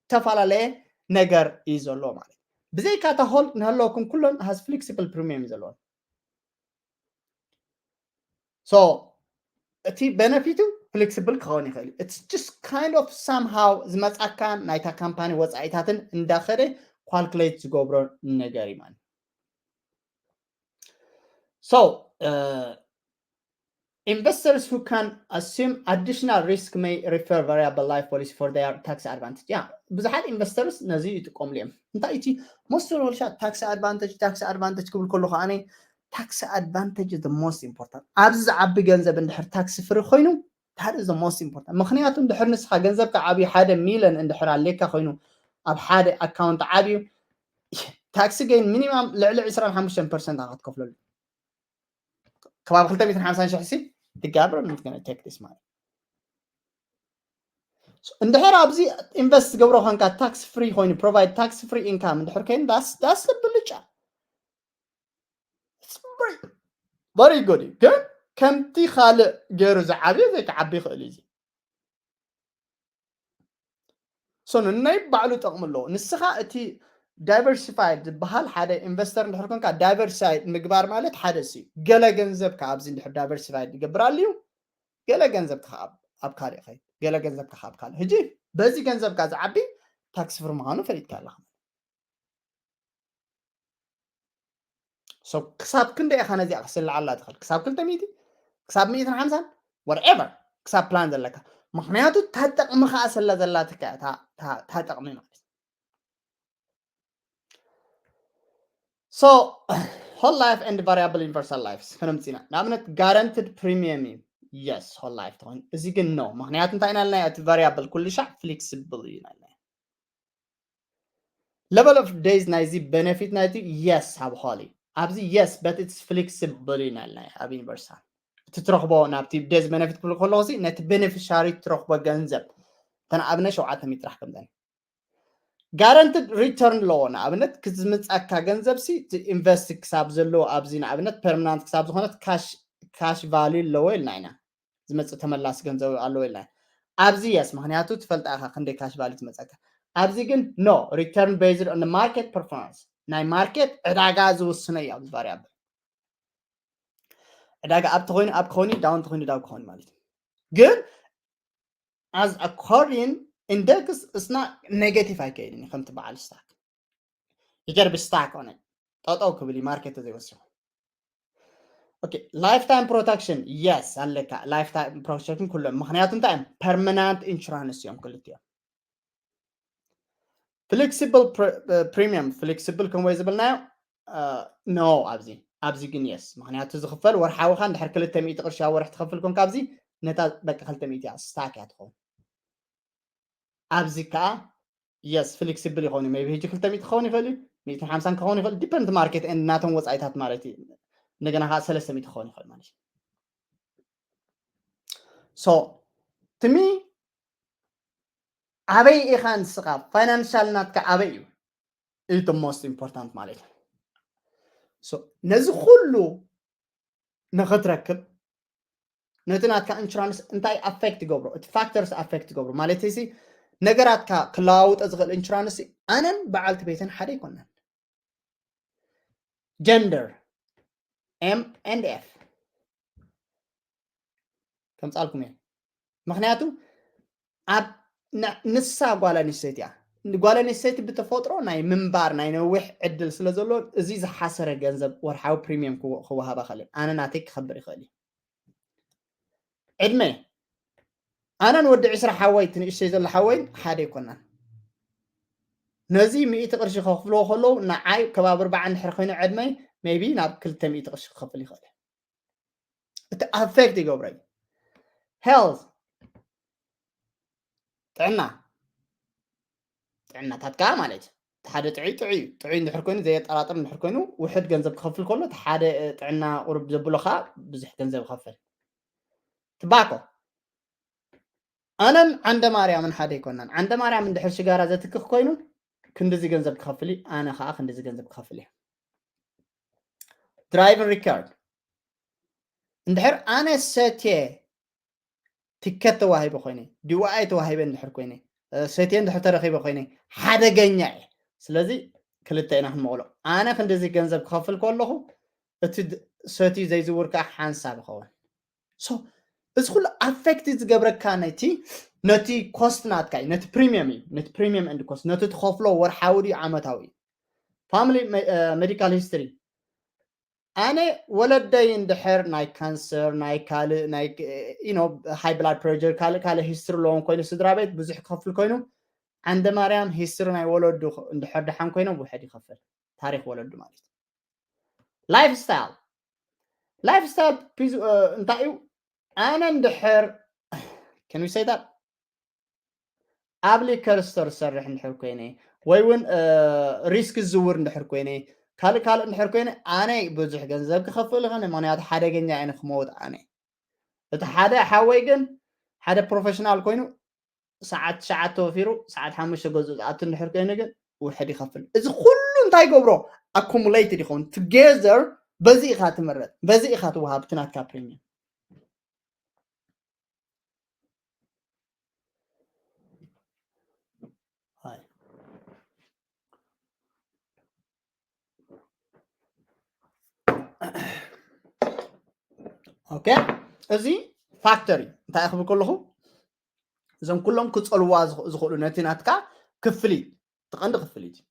ዝተፈላለየ ነገር እዩ ዘሎ ማለት እዩ። ብዘይካ እታ ሆልድ ንህለወኩም ኩለን has flexible premium እዩ ዘለዎን። So እቲ ቤነፊቱ ፍሌክሲብል ክኸውን ይኽእል እዩ። It's just kind of somehow ዝመፃካን ናይታ ካምፓኒ ወፃኢታትን እንዳኸደ ኳልኩሌት ዝገብሮ ነገር እዩ ማለት። So investors who can assume additional risk may refer variable life policy for their tax advantage. Yeah, ብዙሓት ኢንቨስተርስ ነዚ ይጥቀምሉ እዮም። እንታይ እቲ most of all shot tax advantage, tax advantage ክብል ከለኹ ኣነ tax advantage is the most important። ኣብዚ ዝዓቢ ገንዘብ እንድሕር ታክስ ፍሪ ኮይኑ that is the most important። ምክንያቱ እንድሕር ንስኻ ገንዘብካ ዓብዩ ሓደ ሚሊዮን እንድሕር ኣሌካ ኮይኑ ኣብ ሓደ ኣካውንት ዓብዩ ታክሲ ገይን ሚኒማም ልዕሊ ዕስራን ሓሙሽተን ፐርሰንት ክትከፍለሉ ከባቢ ክልተ ሚእትን ሓምሳን ሽሕ ሲ ትጋብር ንትገነ ቴክ ዲስ ማለት እንድሕር ኣብዚ ኢንቨስት ገብሮ ኮንካ ታክስ ፍሪ ኮይኑ provide tax free income እንድሕር ኮይኑ ዳስ ዳስ ብልጫ very good እዩ። ግን ከምቲ ካልእ ገይሩ ዝዓብዮ ዘይክዓቢ ይኽእል እዩ። So ንናይ ባዕሉ ጠቕሚ ኣለዎ። ንስኻ እቲ diversified ዝበሃል ሓደ ኢንቨስተር እንድሕር ኮንካ diversified ምግባር ማለት ሓደ ሲ ገለ ገንዘብካ ኣብዚ እንድሕር diversified ይገብር ኣልዩ ገለ ገንዘብካ ኣብ ካልእ ኸይድ ገለ ገንዘብካ ኣብ ካልእ ሕጂ በዚ ገንዘብካ ዝዓቢ ታክስ ፍሪ ምዃኑ ፈሊጥካ ኣለኻ። So ክሳብ ክንደይ ኢኻ ነዚኣ ክስልዓላ ትኽእል? ክሳብ ክልተ ሚእቲ ክሳብ ሚእትን ሓምሳን whatever ክሳብ ፕላን ዘለካ ምክንያቱ ታጠቕሚ ከዓ ስለ ዘላትካ ታጠቕሚ ማለት So whole life and variable universal life ከነምፅና ንኣብነት guaranteed premium እዩ። Yes whole life ትኾን እዚ ግን no ምክንያቱ እንታይ ኢና ልናዮ እቲ variable ኩሉ ሻዕ flexible እዩ ናልና level of days ናይዚ benefit ናይቲ yes ኣብ ሆሊ ኣብዚ yes but it's flexible እዩ ናልና ኣብ ዩኒቨርሳል እቲ ትረኽቦ ናብቲ days benefit ክብል ከለኹ ነቲ beneficiary ትረኽቦ ገንዘብ ተን ኣብነ ሸውዓተ ሚእቲ ጥራሕ ከምዘን guaranteed return ኣለዎ ንኣብነት ክዝምፀካ ገንዘብ ሲ ኢንቨስት ክሳብ ዘለዎ ኣብዚ ንኣብነት permanent ክሳብ ዝኾነት cash value ኣለዎ ኢልና ኢና ዝመፅእ ተመላሲ ገንዘብ ኣለዎ ኢልና ኣብዚ yes ምክንያቱ ትፈልጣ ኢኻ ክንደይ cash value ትመፀካ ኣብዚ ግን no return based on market performance ናይ ማርኬት ዕዳጋ ዝውስኖ እዩ ኣብዚ variable ዕዳጋ up ተኮይኑ up ክኾን እዩ down ተኮይኑ down ክኾን ማለት እዩ ግን as according index እስና negative ኣይከይድን እዩ ከምቲ በዓል stock ይገርብ stock ሆነ ጠጠው ክብል እዩ ማርኬት ዘይወስኑ lifetime protection yes ኣለካ lifetime protection ኩሎም ምክንያቱ እንታይ እዮም permanent insurance እዮም ክልቲኦም flexible premium flexible ከም ወይ ዝብልናዮ no ኣብዚ ኣብዚ ግን yes ምክንያቱ ዝኽፈል ወርሓዊ ካ እንድሕር ክልተ ሚእቲ ቅርሺ ኣብ ወርሒ ትኸፍል ኮንካ ኣብዚ ነታ በቃ ክልተ ሚእቲ እያ stock እያ ትኸውን ኣብዚ ከዓ Yes, flexible ይኸውን እዩ። Maybe ሕጂ ክልተ ሚእቲ ክኸውን ይኽእል እዩ፣ ሚእትን ሓምሳን ክኸውን ይኽእል፣ depend market and ናቶም ወጻኢታት ማለት እዩ። እንደገና ከዓ ሰለስተ ሚእቲ ክኸውን ይኽእል ማለት እዩ። So to me ኣበይ ኢኻ ንስኻ፣ ፋይናንሻል ናትካ ኣበይ እዩ? Is the most important ማለት እዩ። So ነዚ ኩሉ ንኽትረክብ ነቲ ናትካ ኢንሹራንስ እንታይ ኣፌክት ይገብሮ፣ እቲ ፋክተርስ ኣፌክት ይገብሮ ማለት ሲ ነገራትካ ክለዋውጠ ዝኽእል ኢንሹራንስ ኣነን በዓልቲ ቤተን ሓደ ኣይኮነን። Gender M and F ከምፃልኩም እየ። ምክንያቱ ኣብ ንሳ ጓል ኣንስተይቲ እያ። ጓል ኣንስተይቲ ብተፈጥሮ ናይ ምንባር ናይ ነዊሕ ዕድል ስለ ዘሎ እዚ ዝሓሰረ ገንዘብ ወርሓዊ ፕሪሚየም ክወሃባ ክእል። ኣነ ናተይ ክኸብር ይኽእል እዩ። ዕድመ ኣነን ወዲ ዕስራ ሓወይ እቲ ንእሽተይ ዘሎ ሓወይን ሓደ ኣይኮናን። ነዚ ሚእቲ ቅርሺ ከኽፍልዎ ከለዉ ንዓይ ከባቢ ኣርባዓ እንድሕር ኮይኑ ዕድመይ maybe ናብ ክልተ ሚእቲ ቅርሺ ክኸፍል ይኽእል። እቲ ኣፌክት ይገብረይ። Health ጥዕና ጥዕናታት ከዓ ማለት እዩ። እቲ ሓደ ጥዑይ ጥዑይ እዩ። ጥዑይ እንድሕር ኮይኑ ዘየጠራጥር እንድሕር ኮይኑ ውሕድ ገንዘብ ክኸፍል ከሎ እቲ ሓደ ጥዕና ቁርብ ዘብሎ ከዓ ብዙሕ ገንዘብ ይኸፍል። ትባኮ ኣነን ዓንደ ማርያምን ሓደ ኣይኮናን። ዓንደ ማርያም እንድሕር ሽጋራ ዘትክኽ ኮይኑ ክንድዚ ገንዘብ ክኸፍል እዩ፣ ኣነ ከዓ ክንድዚ ገንዘብ ክኸፍል እየ። ድራይቪንግ ሪካርድ እንድሕር ኣነ ሰትየ ቲከት ተዋሂበ ኮይነ፣ ዲዋኣይ ተዋሂበ እንድሕር ኮይነ፣ ሰትየ እንድሕር ተረኺበ ኮይነ ሓደገኛ እየ። ስለዚ ክልተ ኢና ክንመቕሎ። ኣነ ክንድዚ ገንዘብ ክኸፍል ከለኹ እቲ ሰትዩ ዘይዝውር ከዓ ሓንሳብ ይኸውን። So እዚ ኩሉ ኣፌክት ዝገብረካ ነቲ ነቲ ኮስት ናትካ እዩ፣ ነቲ ፕሪሚየም እዩ፣ ነቲ ፕሪሚየም ኤንድ ኮስት፣ ነቲ ትኸፍሎ ወርሓዊ ድዩ ዓመታዊ እዩ። ፋሚሊ ሜዲካል ሂስትሪ ኣነ ወለደይ እንድሕር ናይ ካንሰር ናይ ካልእ ናይ ሃይ ብላድ ፕሬር ካልእ ካልእ ሂስትሪ ኣለዎም ኮይኑ ስድራ ቤት ብዙሕ ክኸፍል ኮይኑ ዓንደ ማርያም ሂስትሪ ናይ ወለዱ እንድሕር ደሓን ኮይኖም ውሕድ ይኸፍል ታሪክ ወለዱ ማለት እዩ። ላይፍ ስታይል ላይፍ ስታይል እንታይ እዩ? ኣነ እንድሕር can we say that ኣብ ሊከር ስቶር ዝሰርሕ እንድሕር ኮይነ ወይ እውን ሪስክ ዝዝውር እንድሕር ኮይነ ካልእ ካልእ እንድሕር ኮይነ ኣነ ብዙሕ ገንዘብ ክኸፍል ይኽእል ምክንያቱ ሓደገኛ እየ ክመውት ኣነ እቲ ሓደ ሓወይ ግን ሓደ ፕሮፌሽናል ኮይኑ ሰዓት ትሽዓተ ወፊሩ ሰዓት ሓሙሽተ ገዝኡ ዝኣቱ እንድሕር ኮይኑ ግን ውሕድ ይኸፍል። እዚ ኩሉ እንታይ ይገብሮ ኣኩሙሌትድ ይኸውን ቱጌዘር በዚ ኢኻ ትምረጥ በዚ ኢኻ ትወሃብ እቲ ናትካ ፕሪሚየም። ኦኬ እዚ ፋክተር እዩ እንታይ ክብል ከለኹ እዞም ኩሎም ክፀልዋ ዝኽእሉ ነቲ ናትካ ክፍሊት ትቐንዲ ክፍሊት እዩ።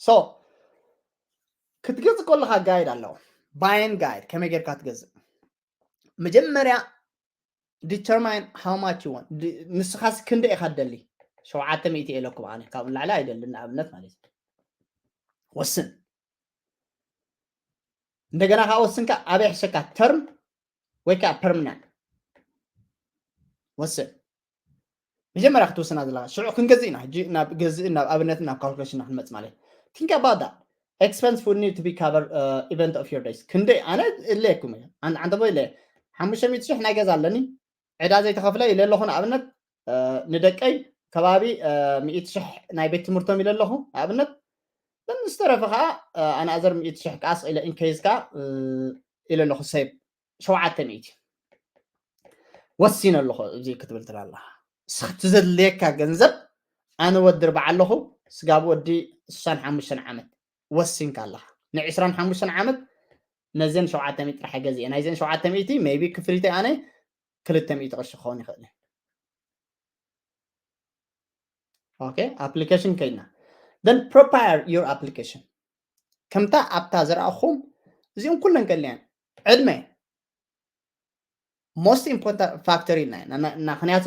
So ክትገዝእ ከለካ ጋይድ ኣለዎ ባይን ጋይድ ከመይ ጌርካ ትገዝእ መጀመርያ determine how much you want ንስኻስ ክንደ ኢኻ ትደሊ ሸውዓተ ሚእቲ ኢለኩም ኣነ ካብኡ ንላዕሊ ኣይደልን ንኣብነት ማለት እዩ ወስን እንደገና ከዓ ወስንካ ኣበይ ሕሸካ ተርም ወይ ከዓ ፐርምናንት ወስን መጀመርያ ክትውስና ዘለካ ሽዑ ክንገዝእ ኢና ሕጂ ናብ ገዝእ ናብ ኣብነት ናብ ካልኩሌሽን ክንመፅ ማለት think about that expense would need to be cover uh, event of your days ክንደይ ኣነ እለየኩም እየ ኣንተ ቦይ እለ ሓሙሽተ ሚእቲ ሽሕ ናይ ገዛ ኣለኒ ዕዳ ዘይተኸፍለ ኢለ ኣለኹ ንኣብነት ንደቀይ ከባቢ ሚእቲ ሽሕ ናይ ቤት ትምህርቶም ኢለ ኣለኹ ንኣብነት ዝተረፈ ከዓ ኣናእዘር ሚእቲ ሽሕ ቃስ ኢለ ኢንኬዝ ከዓ ኢለ ኣለኹ ሴቭ ሸውዓተ ሚእቲ ወሲነ ኣለኹ እዚ ክትብል ትላ ኣለኻ እቲ ዘድልየካ ገንዘብ ኣነ ወዲ ርባዕ ኣለኹ ስጋብ ወዲ ስሳን ሓሙሽተን ዓመት ወሲንካ ኣለኻ ን ዕስራን ሓሙሽተን ዓመት ነዘን ሸውዓተ ሚእቲ ጥራሕ ገዚአ ናይዘን ሸውዓተ ሚእቲ ሜቢ ክፍሊተይ ኣነ ክልተ ሚእቲ ቅርሺ ክኸውን ይኽእል okay application ከይድና then prepare your application ከምታ ኣብታ ዝረኣኹም እዚኦም ኩለን ከልያን ዕድመ most important factor ኢልና ኢና ምክንያቱ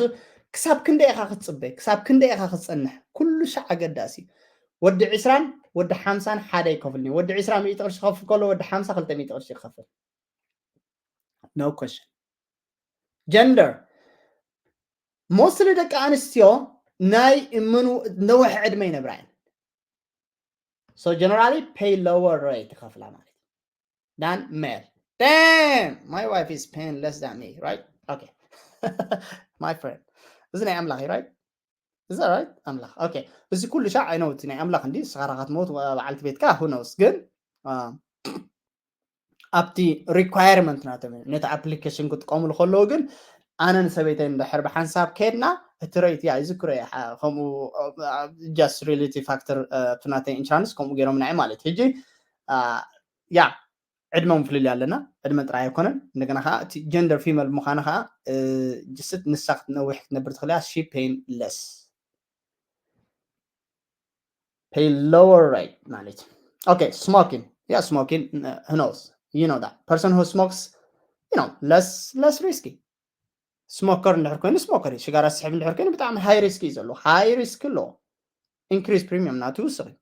ክሳብ ክንደ ኢኻ ክትፅበ ክሳብ ክንደ ኢኻ ክትፀንሕ ኩሉ ሻዕ ኣገዳሲ ወዲ ዕስራን ወዲ ሓምሳን ሓደ ይከፍልኒ ወዲ ዕስራ ሚእቲ ቅርሺ ከፍል ከሎ ወዲ ሓምሳ ክልተ ሚእቲ ቅርሺ ይከፍል no question gender mostly ደቂ ኣንስትዮ ናይ ምኑ ነውሕ ዕድመ ይነብራ እየን። So generally pay lower rate ይኸፍላ ማለት እዩ than male. Damn, my wife is paying less than me, right? Okay. My friend, እዚ ናይ ኣምላኽ እዩ, right? እዚ right ኣምላኽ። Okay, እዚ ኩሉ ሻዕ ኣይነውቲ ናይ ኣምላኽ እንዲ ስኻራኻት ሞት በዓልቲ ቤትካ who knows ግን ኣብቲ requirement ናቶም እዩ ነቲ application ክጥቀሙሉ ከለዉ ግን ኣነን ሰበይተይ እንድሕር ብሓንሳብ ከድና እቲ rate ያ ይዝክሮ እየ ከምኡ just reality factor ናተይ insurance ከምኡ ገይሮም ናይ ማለት ሕጂ ያ ዕድመ ምፍልል ኣለና ዕድመ ጥራይ ኣይኮነን እንደገና ከዓ እቲ gender female ምዃኑ ከዓ just ንሳ ክትነውሕ ክትነብር ትኽእል እያ she paying less pay lower rate ማለት okay smoking yeah smoking who knows you know that person who smokes you know less less risky smoker እንድሕር ኮይኑ smoker እዩ ሽጋራ ስሕብ እንድሕር ኮይኑ ብጣዕሚ high risk እዩ ዘለዎ high risk ኣለዎ increase premium ናቱ ይውስኽ እዩ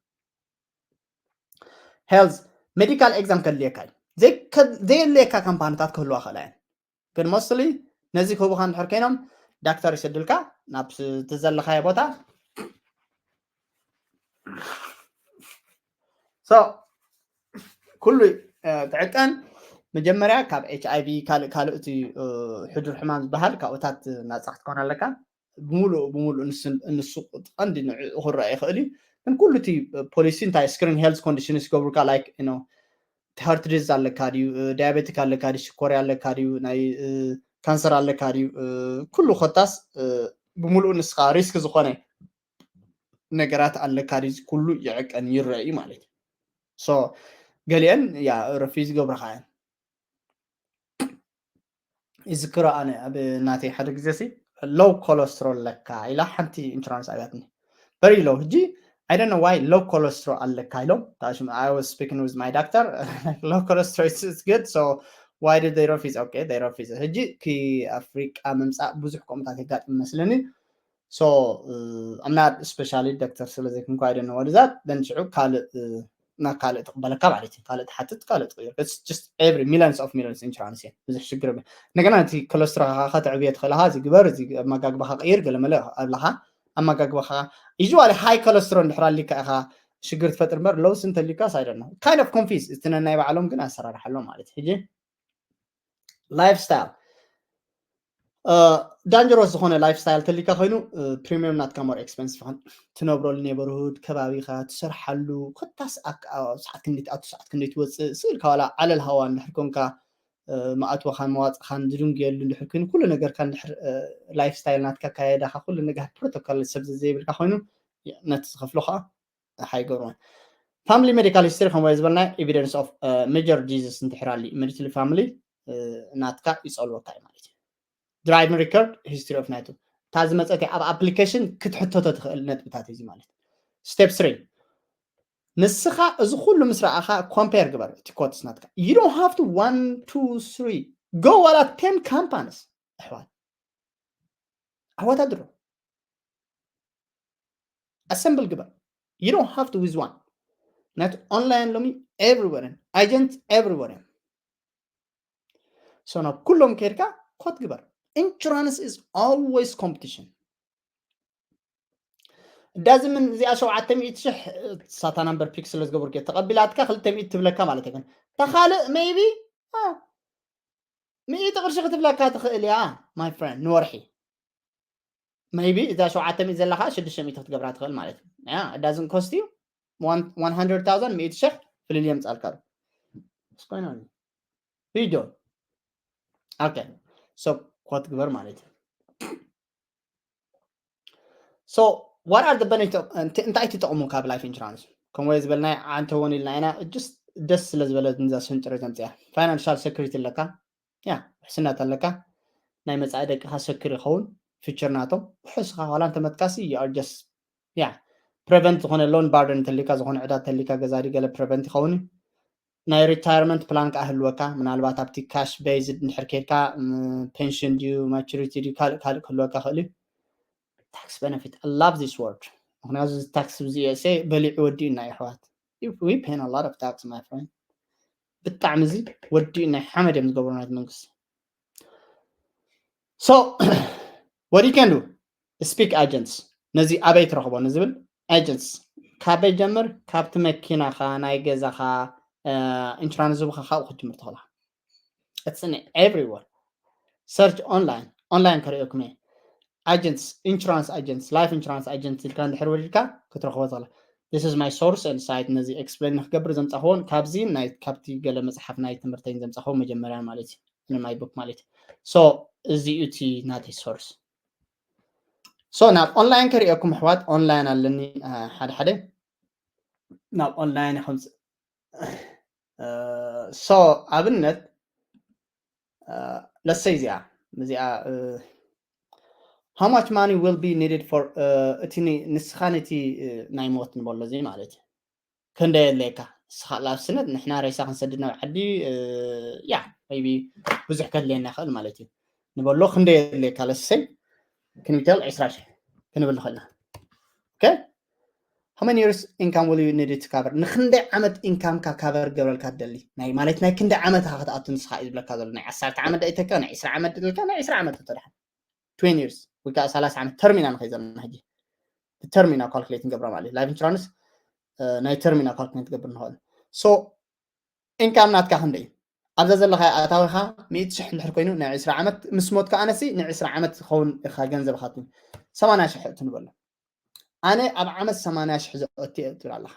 health medical exam ከድልየካ እዩ ዘየድልየካ ካምፓኒታት ክህልዋ ክእላ እየን ግን mostly ነዚ ክህቡኻ እንድሕር ኮይኖም ዳክተር ይሰድልካ ናብ ትዘለኻዮ ቦታ so ኩሉ ትዕቀን መጀመርያ ካብ ኤች ኣይቪ ካልእ ካልእ እቲ ሕዱር ሕማም ዝበሃል ካብኡታት ናፃ ክትኮን ኣለካ ብምሉእ ብምሉእ ንሱ ቀንዲ ንዕኡ ክረአ ይኽእል እዩ ግን ኩሉ እቲ ፖሊሲ እንታይ screen health conditions ይገብሩካ like heart disease ኣለካ ድዩ diabetic ኣለካ ድዩ ሽኮርያ ኣለካ ድዩ ናይ ካንሰር ኣለካ ድዩ ኩሉ ኮታስ ብምሉእ ንስኻ risk ዝኾነ ነገራት ኣለካ ድዩ ኩሉ ይዕቀን ይረአ እዩ ማለት እዩ so ገሊአን ያ refuse ይገብርኻ እየን ይዝክሮ ኣነ ኣብ ናተይ ሓደ ግዜ ሲ low cholesterol ኣለካ ኢላ ሓንቲ insurance ኣብያትኒ very low ሕጂ I don't know why low cholesterol ኣለካ ኢሎም I was speaking with my doctor low cholesterol is good so why did they refuse okay they refuse ሕጂ ኪ ኣፍሪቃ ምምፃእ ብዙሕ ከምታት የጋጥም መስለኒ so I'm not specially doctor ስለ ዘይኮንኩ I don't know what is that then ሽዑ ካልእ ናብ ካልእ ትቕበለካ ማለት እዩ ካልእ ትሓትት ካልእ ትቕይር just every millions of millions insurance እየ ብዙሕ ሽግር የብለ እንደገና እቲ ኮለስትሮልካ ከተዕብዮ ትኽእል ኢኻ እዚ ግበር እዚ ኣመጋግባኻ ቀይር ገለመለ ኣብላኻ ኣመጋግባኻ usually high cholesterol እንድሕር ኣሊካ ኢኻ ሽግር ትፈጥር እምበር low እንተሊካስ I don't know kind of confuse እቲ ነናይ ባዕሎም ግን ኣሰራርሓ ኣሎ ማለት እዩ ሕጂ lifestyle dangerous ዝኾነ lifestyle ተሊካ ኮይኑ premium ናትካ more expensive ን ትነብረሉ neighborhood ከባቢኻ ትሰርሓሉ ኮታስ ሰዓት ክንደይ ትኣቱ ሰዓት ክንደይ ትወፅእ ስእልካ ዋላ ዓለል ሃዋ እንድሕር ኮንካ መኣትወኻን መዋፅእኻን ዝድንጉየሉ እንድሕር ኮይኑ ኩሉ ነገርካ እንድሕር lifestyle ናትካ ኣካየዳኻ ኩሉ ነገር protocol ሰብ ዘይብልካ ኮይኑ ነቲ ዝኸፍሎ ከዓ ሓይገርዎን family medical history ከም ዝበልና evidence of major disease እንድሕር ኣሎ immediately family ናትካ ይፀልወካ እዩ ማለት እዩ driving record history of ናይቱ እታ ዝመፀት ኣብ application ክትሕተቶ ትኽእል ነጥብታት እዚ ማለት step three ንስኻ እዚ ኩሉ ምስ ረኣኻ compare ግበር እቲ quotes ናትካ you don't have to one two three go ዋላ ten companies ኣሕዋት ኣወዳድሮ assemble ግበር you don't have to with one ናቲ online ሎሚ everywhere agent everywhere so ናብ ኩሎም ከይድካ quote ግበር insurance is always competition ዳዚ ምን እዚኣ ሸውዓተ ሚእቲ ሽሕ ሳታ number pick ስለ ዝገብር ተቐቢላትካ ክልተ ሚእቲ ትብለካ ማለት ግን ተኻልእ maybe ሚእቲ ቅርሺ ክትብለካ ትኽእል እያ my friend ንወርሒ maybe እዛ ሸውዓተ ሚእቲ ዘለካ ሽዱሽተ ሚእቲ ክትገብራ ትኽእል ማለት እዩ it doesn't cost you one hundred thousand ሚእቲ ሽሕ ፍልልይ የምፃልካ ዶ ስኮይና ቪዲዮ okay so quote ግበር ማለት እዩ so what are the benefits እንታይ ትጠቕሙ ካብ life insurance ከምኡ ዝበልናይ ዓንተውን ኢልና ኢና just ደስ ስለ ዝበለ ንዛ ስንጭረ ዘምፅያ financial security ኣለካ ያ ውሕስነት ኣለካ ናይ መፃኢ ደቅኻ secure ይኸውን future ናቶም ውሕስኻ ዋላ እንተመጥቃሲ you are just ያ prevent ዝኾነ loan burden እንተሊካ ዝኾነ ዕዳ እንተሊካ ገዛ ድዩ ገለ prevent ይኸውን እዩ ናይ retirement plan ከዓ ህልወካ ምናልባት ኣብቲ cash based እንድሕር ከይድካ pension ድዩ maturity ድዩ ካልእ ካልእ ክህልወካ ክእል እዩ tax benefit I love this word ምክንያቱ እዚ tax እዚ USA በሊዑ ወዲኡና የሕዋት we paying a lot of tax my friend ብጣዕሚ እዚ ወዲኡ ናይ ሓመድ እዮም ዝገብሩ ናይ መንግስቲ so what you can do speak agents ነዚ ኣበይ ትረኽቦ ንዝብል agents ካበይ ጀምር? ካብቲ መኪናኻ፣ ናይ ገዛኻ ኢንሹራንስ ዝብኻ ካብኡ ክትጅምር ትኽእላ። It's in everywhere. Search online. Online ከርእየኩም እየ። Agents, insurance agents, life insurance agents ኢልካ እንድሕር ወሪድካ ክትረኽቦ ትኽእላ። This is my source and site። ነዚ explain ንክገብር ዘምጻኽዎን ካብዚ ናይ ካብቲ ገለ መጽሓፍ ናይ ትምህርተይን ዘምጻኽዎ መጀመርያ ማለት እዩ። In my book ማለት እዩ። So እዚኡ እቲ ናተይ source። So ናብ online ከርእየኩም ኣሕዋት፣ online ኣለኒ ሓደ ሓደ ናብ online ከምጽእ። So ኣብነት ለሰይ እዚኣ እዚኣ how much money will be needed for እቲ ንስኻ ነቲ ናይ ሞት ንበሎ እዚ ማለት እዩ። ክንደይ የድልየካ ንስኻ ላብስነት ንሕና ሬሳ ክንሰድድ ናብ ዓዲ ያ ቢ ብዙሕ ከድልየና ይኽእል ማለት እዩ። ንበሎ ክንደይ የድልየካ ለሰይ ክንቢተል ዕስራ ሽሕ ክንብል ንኽእልና። Okay? How many years income will you need to cover? ንክንደይ ዓመት ኢንካምካ ካቨር ገብረልካ ትደሊ? ናይ ማለት ናይ ክንደይ ዓመት ኢኻ ክትኣቱ ንስኻ እዩ ዝብለካ ዘሎ። ናይ ዓሰርተ ዓመት ዳይተካ ናይ ዕስራ ዓመት ድልካ ናይ ዕስራ ዓመት ተደሓ twenty years ወይ ከዓ ሰላሳ ዓመት ተርሚና ንኸይ ዘለና ሕጂ ተርሚና ካልኩሌት ንገብራ ማለት እዩ። ላይፍ ኢንሹራንስ ናይ ተርሚና ካልኩሌት ንገብር ንኽእል። So ኢንካም ናትካ ክንደይ እዩ? ኣብዛ ዘለኻ ኣታዊኻ ሚእቲ ሽሕ እንድሕር ኮይኑ ናይ ዕስራ ዓመት ምስ ሞትካ ኣነሲ ናይ ዕስራ ዓመት ዝኸውን ኢኻ ገንዘብኻ ትብል ሰማንያ ሽሕ እቱ ንበሎ። ኣነ ኣብ ዓመት ሰማንያ ሽሕ ዘእቱ እየ ትብል ኣለኻ።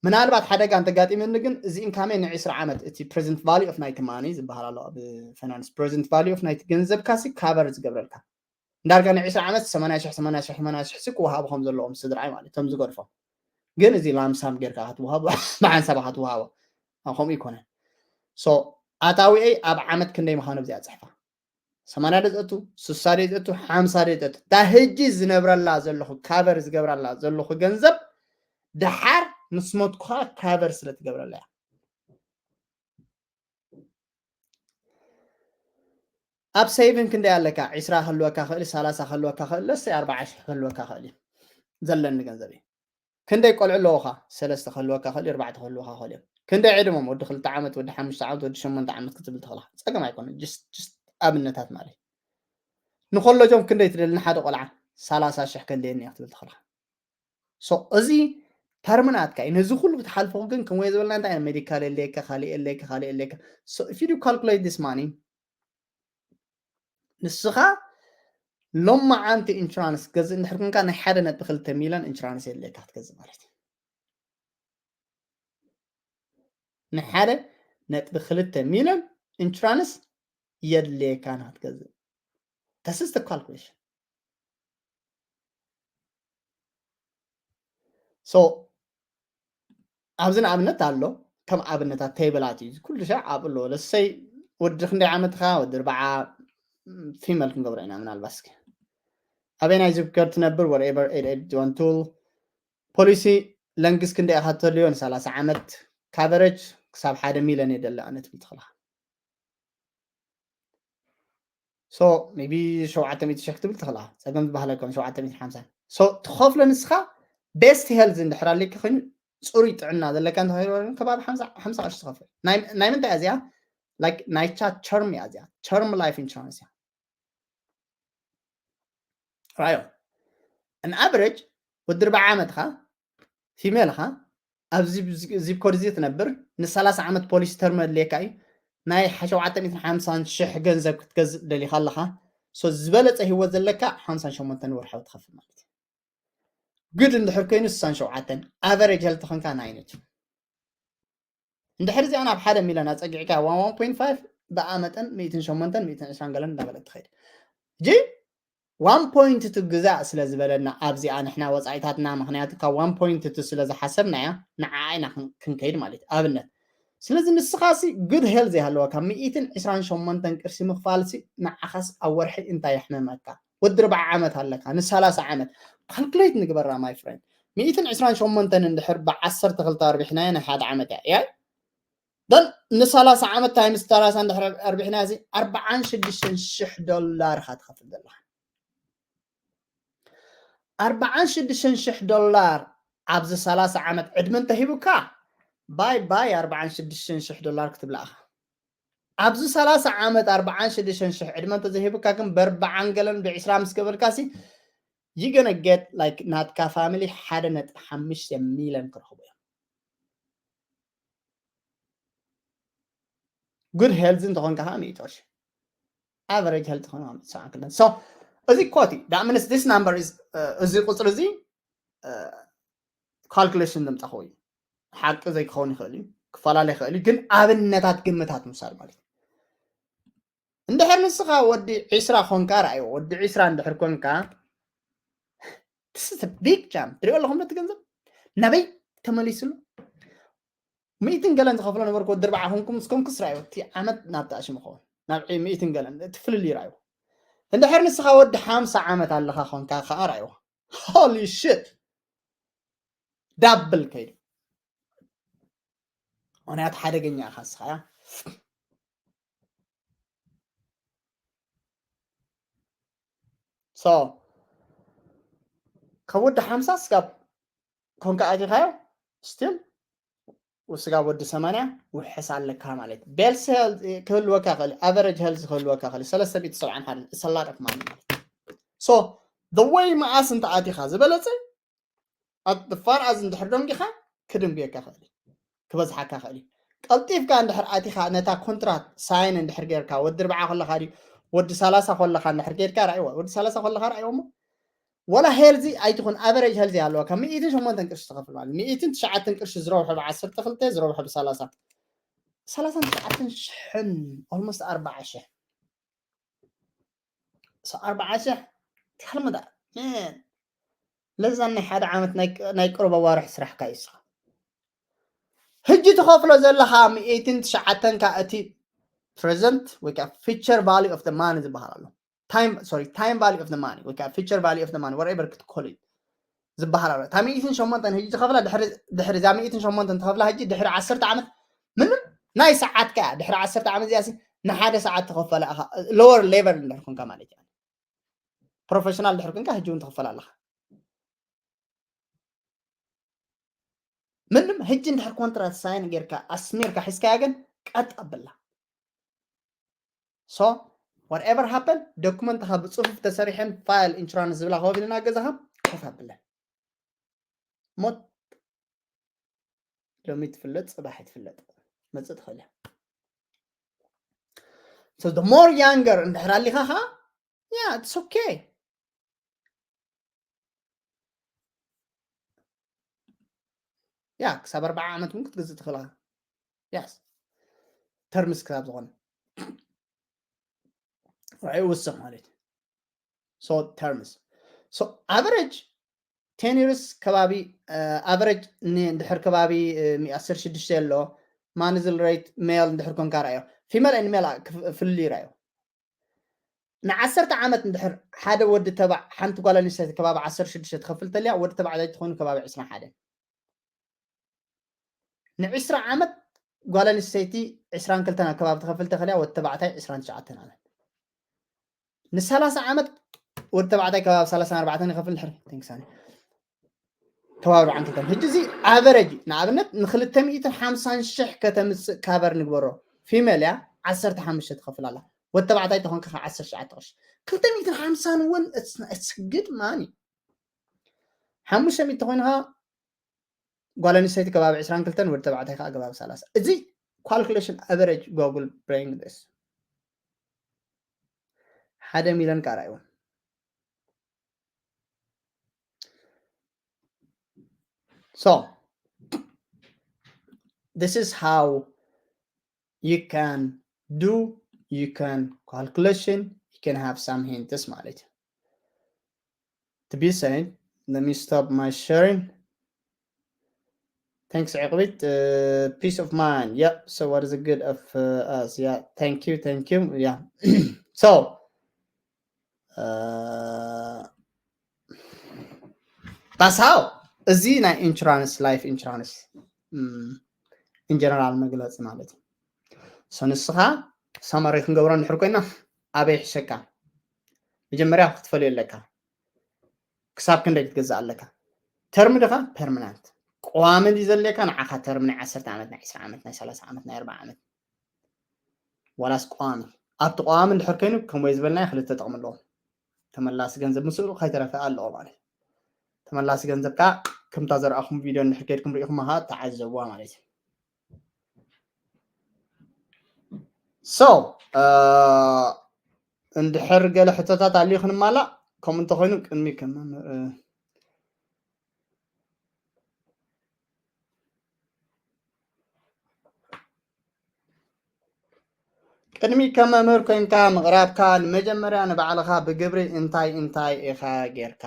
ምናልባት ሓደጋ እንተጋጢመኒ ግን እዚ ኢንካመይ ንዕስራ ዓመት እቲ present value of ናይቲ ማኒ ዝበሃል ኣሎ ኣብ ፋይናንስ present value of ናይቲ ገንዘብካ ሲ ካቨር ዝገብረልካ እንዳርጋ ንዕስራ ዓመት ሰማንያ ሽሕ ሰማንያ ሽሕ ሰማንያ ሽሕ ሲ ክወሃቡ ከም ዘለዎም ስድራይ ማለት እቶም ዝገድፎም ግን እዚ ላምሳም ጌርካ ክትወሃቡ ብሓንሳብ ክትወሃቦ ከምኡ ይኮነን። So ኣታዊኤይ ኣብ ዓመት ክንደይ ምዃኑ ኣብዚኣ ፅሕፋ ሰማንያ ዶ ዝእቱ ስሳ ዶ ዝእቱ ሓምሳ ዶ ዝእቱ እታ ህጂ ዝነብረላ ዘለኹ ካቨር ዝገብረላ ዘለኹ ገንዘብ ደሓር ምስ ሞትኩኻ ካቨር ስለ ትገብረላ እያ። ኣብ ሴቪንግ ክንደይ ኣለካ? ዕስራ ክህልወካ ክእል፣ ሰላሳ ክህልወካ ክእል፣ ለሰይ ኣርባዓ ሽሕ ክህልወካ ክእል እዩ ዘለኒ ገንዘብ እዩ። ክንደይ ቆልዑ ኣለውኻ? ሰለስተ ክህልወካ ክእል፣ ኣርባዕተ ክህልወካ ክእል እዮም። ክንደይ ዕድሞም? ወዲ ክልተ ዓመት፣ ወዲ ሓሙሽተ ዓመት፣ ወዲ ሸሞንተ ዓመት ክትብል ትኽእላ። ጸገም ኣይኮነን። ጅስት ጅስት ኣብነታት ማለት እዩ። ንኮለጆም ክንደይ ትደሊ ንሓደ ቆልዓ? ሰላሳ ሽሕ ከድልየኒ እያ ክትብል ትኽእላ። So እዚ ተርም ናትካ እዩ። ነዚ ኩሉ ክትሓልፎ ግን ከምኡ ዝበልና እንታይ ሜዲካል የለካ፣ ካልእ የለካ፣ ካልእ የለካ። So if you do calculate this money ንስኻ ሎማዓንቲ ኢንሹራንስ ገዝእ እንድሕር ኮንካ ናይ ሓደ ነጥቢ ክልተ ሚልዮን ኢንሹራንስ የድልየካ ክትገዝእ ማለት እዩ። ናይ ሓደ ነጥቢ ክልተ ሚልዮን ኢንሹራንስ የድልየካ ንክትገዝእ። This is the calculation። So ኣብዚ ንኣብነት ኣሎ ከም ኣብነታት ቴብላት እዩ ኩሉ ሻዕ ኣብኡ ኣለዎ። ለሰይ ወዲ ክንደይ ዓመትካ ወዲ ኣርባዓ ፊመል ክንገብሮ ኢና ምናልባት እስኪ ኣበይ ናይ ዝብከር ትነብር whatever ኤድ ኤድ ጆን ቱል ፖሊሲ ለንግስ ክንደይ ኢኻ ተልዮ ንሰላሳ ዓመት ካቨሬጅ ክሳብ ሓደ ሚልዮን የደሊ ኣነ ትብል ትኽእልኻ። So maybe ሸውዓተ ሚእቲ ሽሕ ክትብል ትኽእላ ጸገም ዝበሃል ኣይኮነ ሸውዓተ ሚእቲ ሓምሳ so ትኸፍሎ ንስኻ ቤስት ሄልዝ እንድሕር ኣለካ ኮይኑ ፅሩይ ጥዕና ዘለካ እንተኸይኑ ከባቢ ሓምሳ ቅርሺ ትኸፍል ናይ ምንታይ እዚኣ like ናይ ቻ ቸርም እያ እዚኣ ቸርም ላይፍ ኢንሹራንስ እያ ራዮ ን ኣቨሬጅ ወዲ ርባዓ ዓመትኻ ፊሜል ኻ ኣብዚ ዚፕ ኮድ እዚ ትነብር ን ሰላሳ ዓመት ፖሊሲ ተርም ኣድልየካ እዩ ናይ ሸውዓተ ሚእትን ሓምሳን ሽሕ ገንዘብ ክትገዝእ ደሊኻ ኣለኻ so ዝበለፀ ህይወት ዘለካ ሓምሳን ሸሞንተን ወርሓዊ ትኸፍል ማለት እዩ good እንድሕር ኮይኑ ስሳን ሸውዓተን ኣቨሬጅ ሄልት ኸንካ ናይነት እንድሕር እዚኣ ናብ ሓደ ሚልዮን ኣፀጊዕካ one point five ብኣ መጠን ሚእትን ሸሞንተን ሚእትን ዕስራን ገለን እንዳበለት ትኸይድ ሕጂ one point two ግዛእ ስለ ዝበለና ኣብዚኣ ንሕና ወፃኢታትና ምክንያቱ ካብ one point two ስለ ዝሓሰብናያ ንዓዓ ኢና ክንከይድ ማለት ኣብነት ስለዚ ንስኻሲ good health ይሃለወካ ሚእትን ዕስራን ሸሞንተን ቅርሺ ምኽፋልሲ ንዓኻስ ኣብ ወርሒ እንታይ የሕመመካ ወዲ ርብዓ ዓመት ኣለካ ንሰላሳ ዓመት ካልኩሌት ንግበራ my friend ሚእትን ዕስራን ሸሞንተን እንድሕር ብዓሰርተ ክልተ ኣርቢሕናዮ ናይ ሓደ ዓመት እያ እያ ደን ንሰላሳ ዓመት ታይምስ ሰላሳ እንድሕር ኣርቢሕና እዚ ኣርባዓን ሽዱሽተን ሽሕ ዶላር ኢኻ ትኸፍል ዘለኻ ኣርባዓን ሽዱሽተን ሽሕ ዶላር ኣብዚ ሰላሳ ዓመት ዕድመ እንተሂቡካ ባይ ባይ ኣርባዓን ሽዱሽተን ሽሕ ዶላር ክትብላ ኢኻ ኣብዚ ሰላሳ ዓመት ኣርባዓን ሽዱሽተን ሽሕ ዕድመ እንተዘይሂቡካ ግን በርባዓን ገለን ብዕስራ ምስ ገበርካሲ you gonna get like ናትካ family ሓደ ነጥቢ ሓሙሽተ ሚሊዮን ክረኽቡ እዮም። Good health እንተኾንካ ከዓ ሚእቲ ቅርሺ፣ average health ኾነ ሰብዓን ክልተን። So እዚ ኮቲ that means this number is እዚ ቁፅሪ እዚ calculation ዘምፃኹ እዩ። ሓቂ ዘይክኸውን ይኽእል እዩ፣ ክፈላለ ይኽእል እዩ፣ ግን ኣብነታት ግምታት ምሳል ማለት እዩ። እንድሕር ንስኻ ወዲ ዒስራ ኾንካ ርኣይዎ። ወዲ ዒስራ እንድሕር ኮንካ this is a big jump። ትሪኦ ኣለኹም ነቲ ገንዘብ ናበይ ተመሊሱ ኣሎ? ሚእትን ገለን ዝኸፍሎ ነበርኩ ወዲ ኣርባዓ ኮንኩም እስኮም ክስራዮ እቲ ዓመት ናብ ተኣሽሙ ኸውን ናብ ሚእትን ገለን እቲ ፍልልይ ርኣይዎ። እንድሕር ንስኻ ወዲ ሓምሳ ዓመት ኣለኻ ኾንካ ከዓ ርኣይዎ። Holy shit double ከይዱ። ምክንያቱ ሓደገኛ ኢኻ ንስኻ እያ። So ካብ ወዲ ሓምሳ ስጋብ ኮንካ ኣቲኻዮ still ስጋብ ወዲ ሰማንያ ውሕስ ኣለካ ማለት እዩ። ቤልስ ክህልወካ ክእል፣ average health ክህልወካ ክእል፣ ሰለስተ ሚእቲ ሰብዓን ሓደን it's a lot of money ማለት እዩ። So the way መኣስ እንተ ኣቲኻ ዝበለጸ at the far as እንድሕር ደንጊኻ ክድንጉየካ ክእል እዩ፣ ክበዝሓካ ክእል እዩ። ቀልጢፍካ እንድሕር ኣቲኻ ነታ ኮንትራት ሳይን እንድሕር ጌርካ ወዲ ኣርባዓ ከለኻ ድዩ ወዲ ሰላሳ ከለኻ እንድሕር ጌርካ ርኣይዎ፣ ወዲ ሰላሳ ከለኻ ርኣይዎ እሞ ወላ ሄልዚ ኣይትኹን average health ኣለዋ ካብ ሚእትን ሸሞንተን ቅርሺ ትኸፍል ማለት ሚእትን ትሽዓተን ቅርሺ ዝረብሖ ብዓሰርተ ክልተ ዝረብሖ ብሰላሳ ሰላሳን ትሽዓተን ሽሕን almost ኣርባዓ ሽሕ so ኣርባዓ ሽሕ ካልመዳ man ለዛ ናይ ሓደ ዓመት ናይ ናይ ቅሩብ ኣዋርሕ ስራሕካ እዩ ንስኻ ሕጂ ትኸፍሎ ዘለኻ ሚእትን ትሽዓተን ካብ እቲ present ወይ ከዓ future value of the money ዝበሃል ኣሎ time sorry time value of the money ወይ ከዓ future value of the money whatever ክትኮል እዩ ዝበሃል ኣሎ። እታ ሚእትን ሸሞንተን ሕጂ ትኸፍላ ድሕሪ ድሕሪ እዛ ሚእትን ሸሞንተን ትኸፍላ ሕጂ ድሕሪ ዓሰርተ ዓመት ምንም ናይ ሰዓትካ እያ። ድሕሪ ዓሰርተ ዓመት እዚኣ ሲ ንሓደ ሰዓት ትኸፈላ ኢኻ lower level እንድሕር ኮንካ ማለት እዩ። ፕሮፌሽናል ድሕር ኮንካ ሕጂ እውን ትኸፈላ ኣለኻ። ምንም ሕጂ እንድሕር ኮንትራት ሳይን ጌርካ ኣስሚርካ ሒዝካያ ግን ቀጥ ኣብላ። So whatever happen ዶኩመንትኻ ብፅፉፍ ተሰሪሐን ፋይል ኢንሹራንስ ዝብላ ከወፊልና ገዛኻ ኮፍ ኣብለን። ሞት ሎሚ ትፍለጥ ፅባሕ ትፍለጥ መፅእ ትኽእል እያ። So the more younger እንድሕር ኣሊኻ ኸዓ yeah it's okay yeah ክሳብ ኣርባዓ ዓመት እውን ክትገዝእ ትኽእል ኢኻ። Yes terms ክሳብ ዝኾነ ውስኽ ማለት እዩ። So terms so average ten years ከባቢ average እንድሕር ከባቢ ዓሰርተ ሽዱሽተ ኣሎ ማንዝል ሬት ሜል እንድሕር ኮንካ ርኣዮ female and male ፍልልይ ርኣዮ ንዓሰርተ ዓመት እንድሕር ሓደ ወዲ ተባዕ ሓንቲ ጓል ኣንስተይቲ ከባቢ ዓሰርተ ሽዱሽተ ትኸፍል ተልያ ወዲ ተባዕታይ ትኾኑ ከባቢ ዕስራን ሓደን ንዕስራ ዓመት ጓል ኣንስተይቲ ዕስራን ክልተን ኣከባቢ ትኸፍል ተኸልያ ወዲ ተባዕታይ ዕስራን ትሽዓተን ዓመት ንሰላሳ ዓመት ወዲ ተባዕታይ ከባቢ ሰላሳን ኣርባዕተን ይኸፍል ድሕሪ ተንክሳኒ ከባቢ ኣርባዓን ክልተን ሕጂ እዚ ኣቨረጅ ንኣብነት ንክልተ ሚእትን ሓምሳን ሽሕ ከተምፅእ ካቨር ንግበሮ female እያ ዓሰርተ ሓሙሽተ ትኸፍል ኣላ ወዲ ተባዕታይ ተኾንካ ዓሰርተ ትሽዓተ ቅርሺ ክልተ ሚእትን ሓምሳን እውን it's good money ሓሙሽተ ሚእቲ ኮይንካ ጓል ኣንስተይቲ ከባቢ ዕስራን ክልተን ወዲ ተባዕታይ ከዓ ከባቢ ሰላሳ እዚ calculation average Google bring this ሓደ ሚሊዮን ከዓ ርኣይዎ so this is how you can do you can calculation you can have some hints ማለት እዩ to be saying let me stop my sharing thanks عقبت uh, peace of mind yeah so what is the good of uh, us yeah thank you thank you yeah so uh, that's how እዚ ናይ insurance life insurance in general መግለፂ ማለት እዩ ንስኻ summary ክንገብሮ እንድሕር ኮይና ኣበይ ይሕሸካ መጀመርያ ክትፈልዮ ኣለካ ክሳብ ክንደይ ክትገዝእ ኣለካ term ድኻ permanent ቀዋሚ ድዩ ዘድልየካ ንዓኻ term ናይ ዓሰርተ ዓመት ናይ ዕስራ ዓመት ናይ ሰላሳ ዓመት ናይ ኣርባዓ ዓመት ዋላስ ቀዋሚ ኣብቲ ቀዋሚ እንድሕር ኮይኑ ከምወይ ዝበልናዮ ክልተ ጥቕሚ ኣለዎ ተመላሲ ገንዘብ ምስኡ ከይተረፈ ኣለዎ ማለት እዩ። ተመላሲ ገንዘብ ከዓ ከምታ ዘርኣኹም ቪድዮ እንድሕር ከድኩም ርኢኹም ከዓ ተዓዘብዋ ማለት እዩ። So እንድሕር ገለ ሕቶታት ኣልዩ ክንማላእ ከምኡ እንተኮይኑ ቅድሚ ከም ቅድሚ ከም መምህር ኮይንካ ምቕራብካ ንመጀመርያ ንባዕልኻ ብግብሪ እንታይ እንታይ ኢኻ ጌርካ?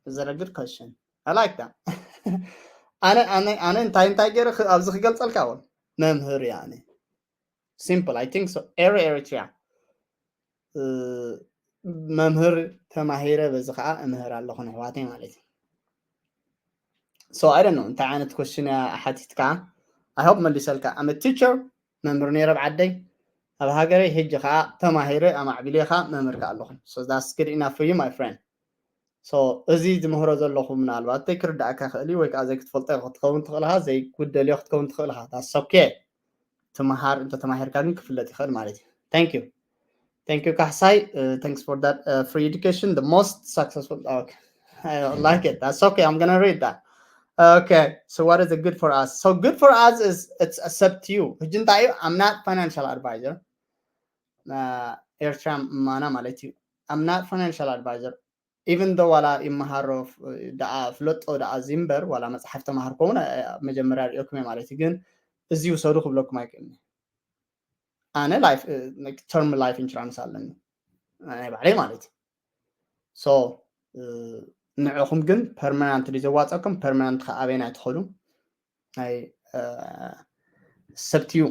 Is that a good question? I like that. ኣነ ኣነ ኣነ እንታይ እንታይ ገይረ ክ- ኣብዚ ክገልጸልካ እውን መምህር እያ ኣነ simple I think so every Eritrea መምህር ተማሂረ በዚ ከዓ እምህር ኣለኹ ንሕዋተይ ማለት እዩ። So I don't know እንታይ ዓይነት question እያ ሓቲትካ። I hope መሊሰልካ። I'm a teacher መምህር ነይረ ኣብ ዓደይ ኣብ ሃገረይ ሕጂ ከዓ ተማሂረ ኣማዕቢለ ከዓ መምህር ከዓ ኣለኹ። So that's good enough for you my friend. So እዚ ዝምህሮ ዘለኹ ምናልባት ዘይክርዳእካ ክእል እዩ ወይ ከዓ ዘይክትፈልጦ ክትኸውን ትኽእል ኢኻ ዘይጉደልዮ ክትከውን ትኽእል ኢኻ that's okay። ትምሃር እንተ ተማሂርካ ግን ክፍለጥ ይኽእል ማለት እዩ። Thank you. Thank you ካሕሳይ. Thanks for that free education, the most successful. Okay, I like it. That's okay, I'm gonna read that. Okay, so what is it good for us? So good for us is it's accept you. ሕጂ እንታይ እዩ? I'm not financial advisor. ኤርትራ ማና ማለት እዩ። I'm not financial advisor. Even though ዋላ ይመሃሮ ደኣ ፍለጦ ደኣ እዚ እምበር ዋላ መፅሓፍ ተማሃርኮ እውን መጀመርያ ሪኦኩም ማለት እዩ። ግን እዚ ውሰዱ ክብለኩም ኣይክእልን። ኣነ term life insurance ኣለኒ ናይ ባዕለይ ማለት እዩ። So ንዕኹም ግን permanent ድዩ ዘዋፀኩም? Permanent ከ ኣበይና ትኸዱ? ናይ ሰብትዩ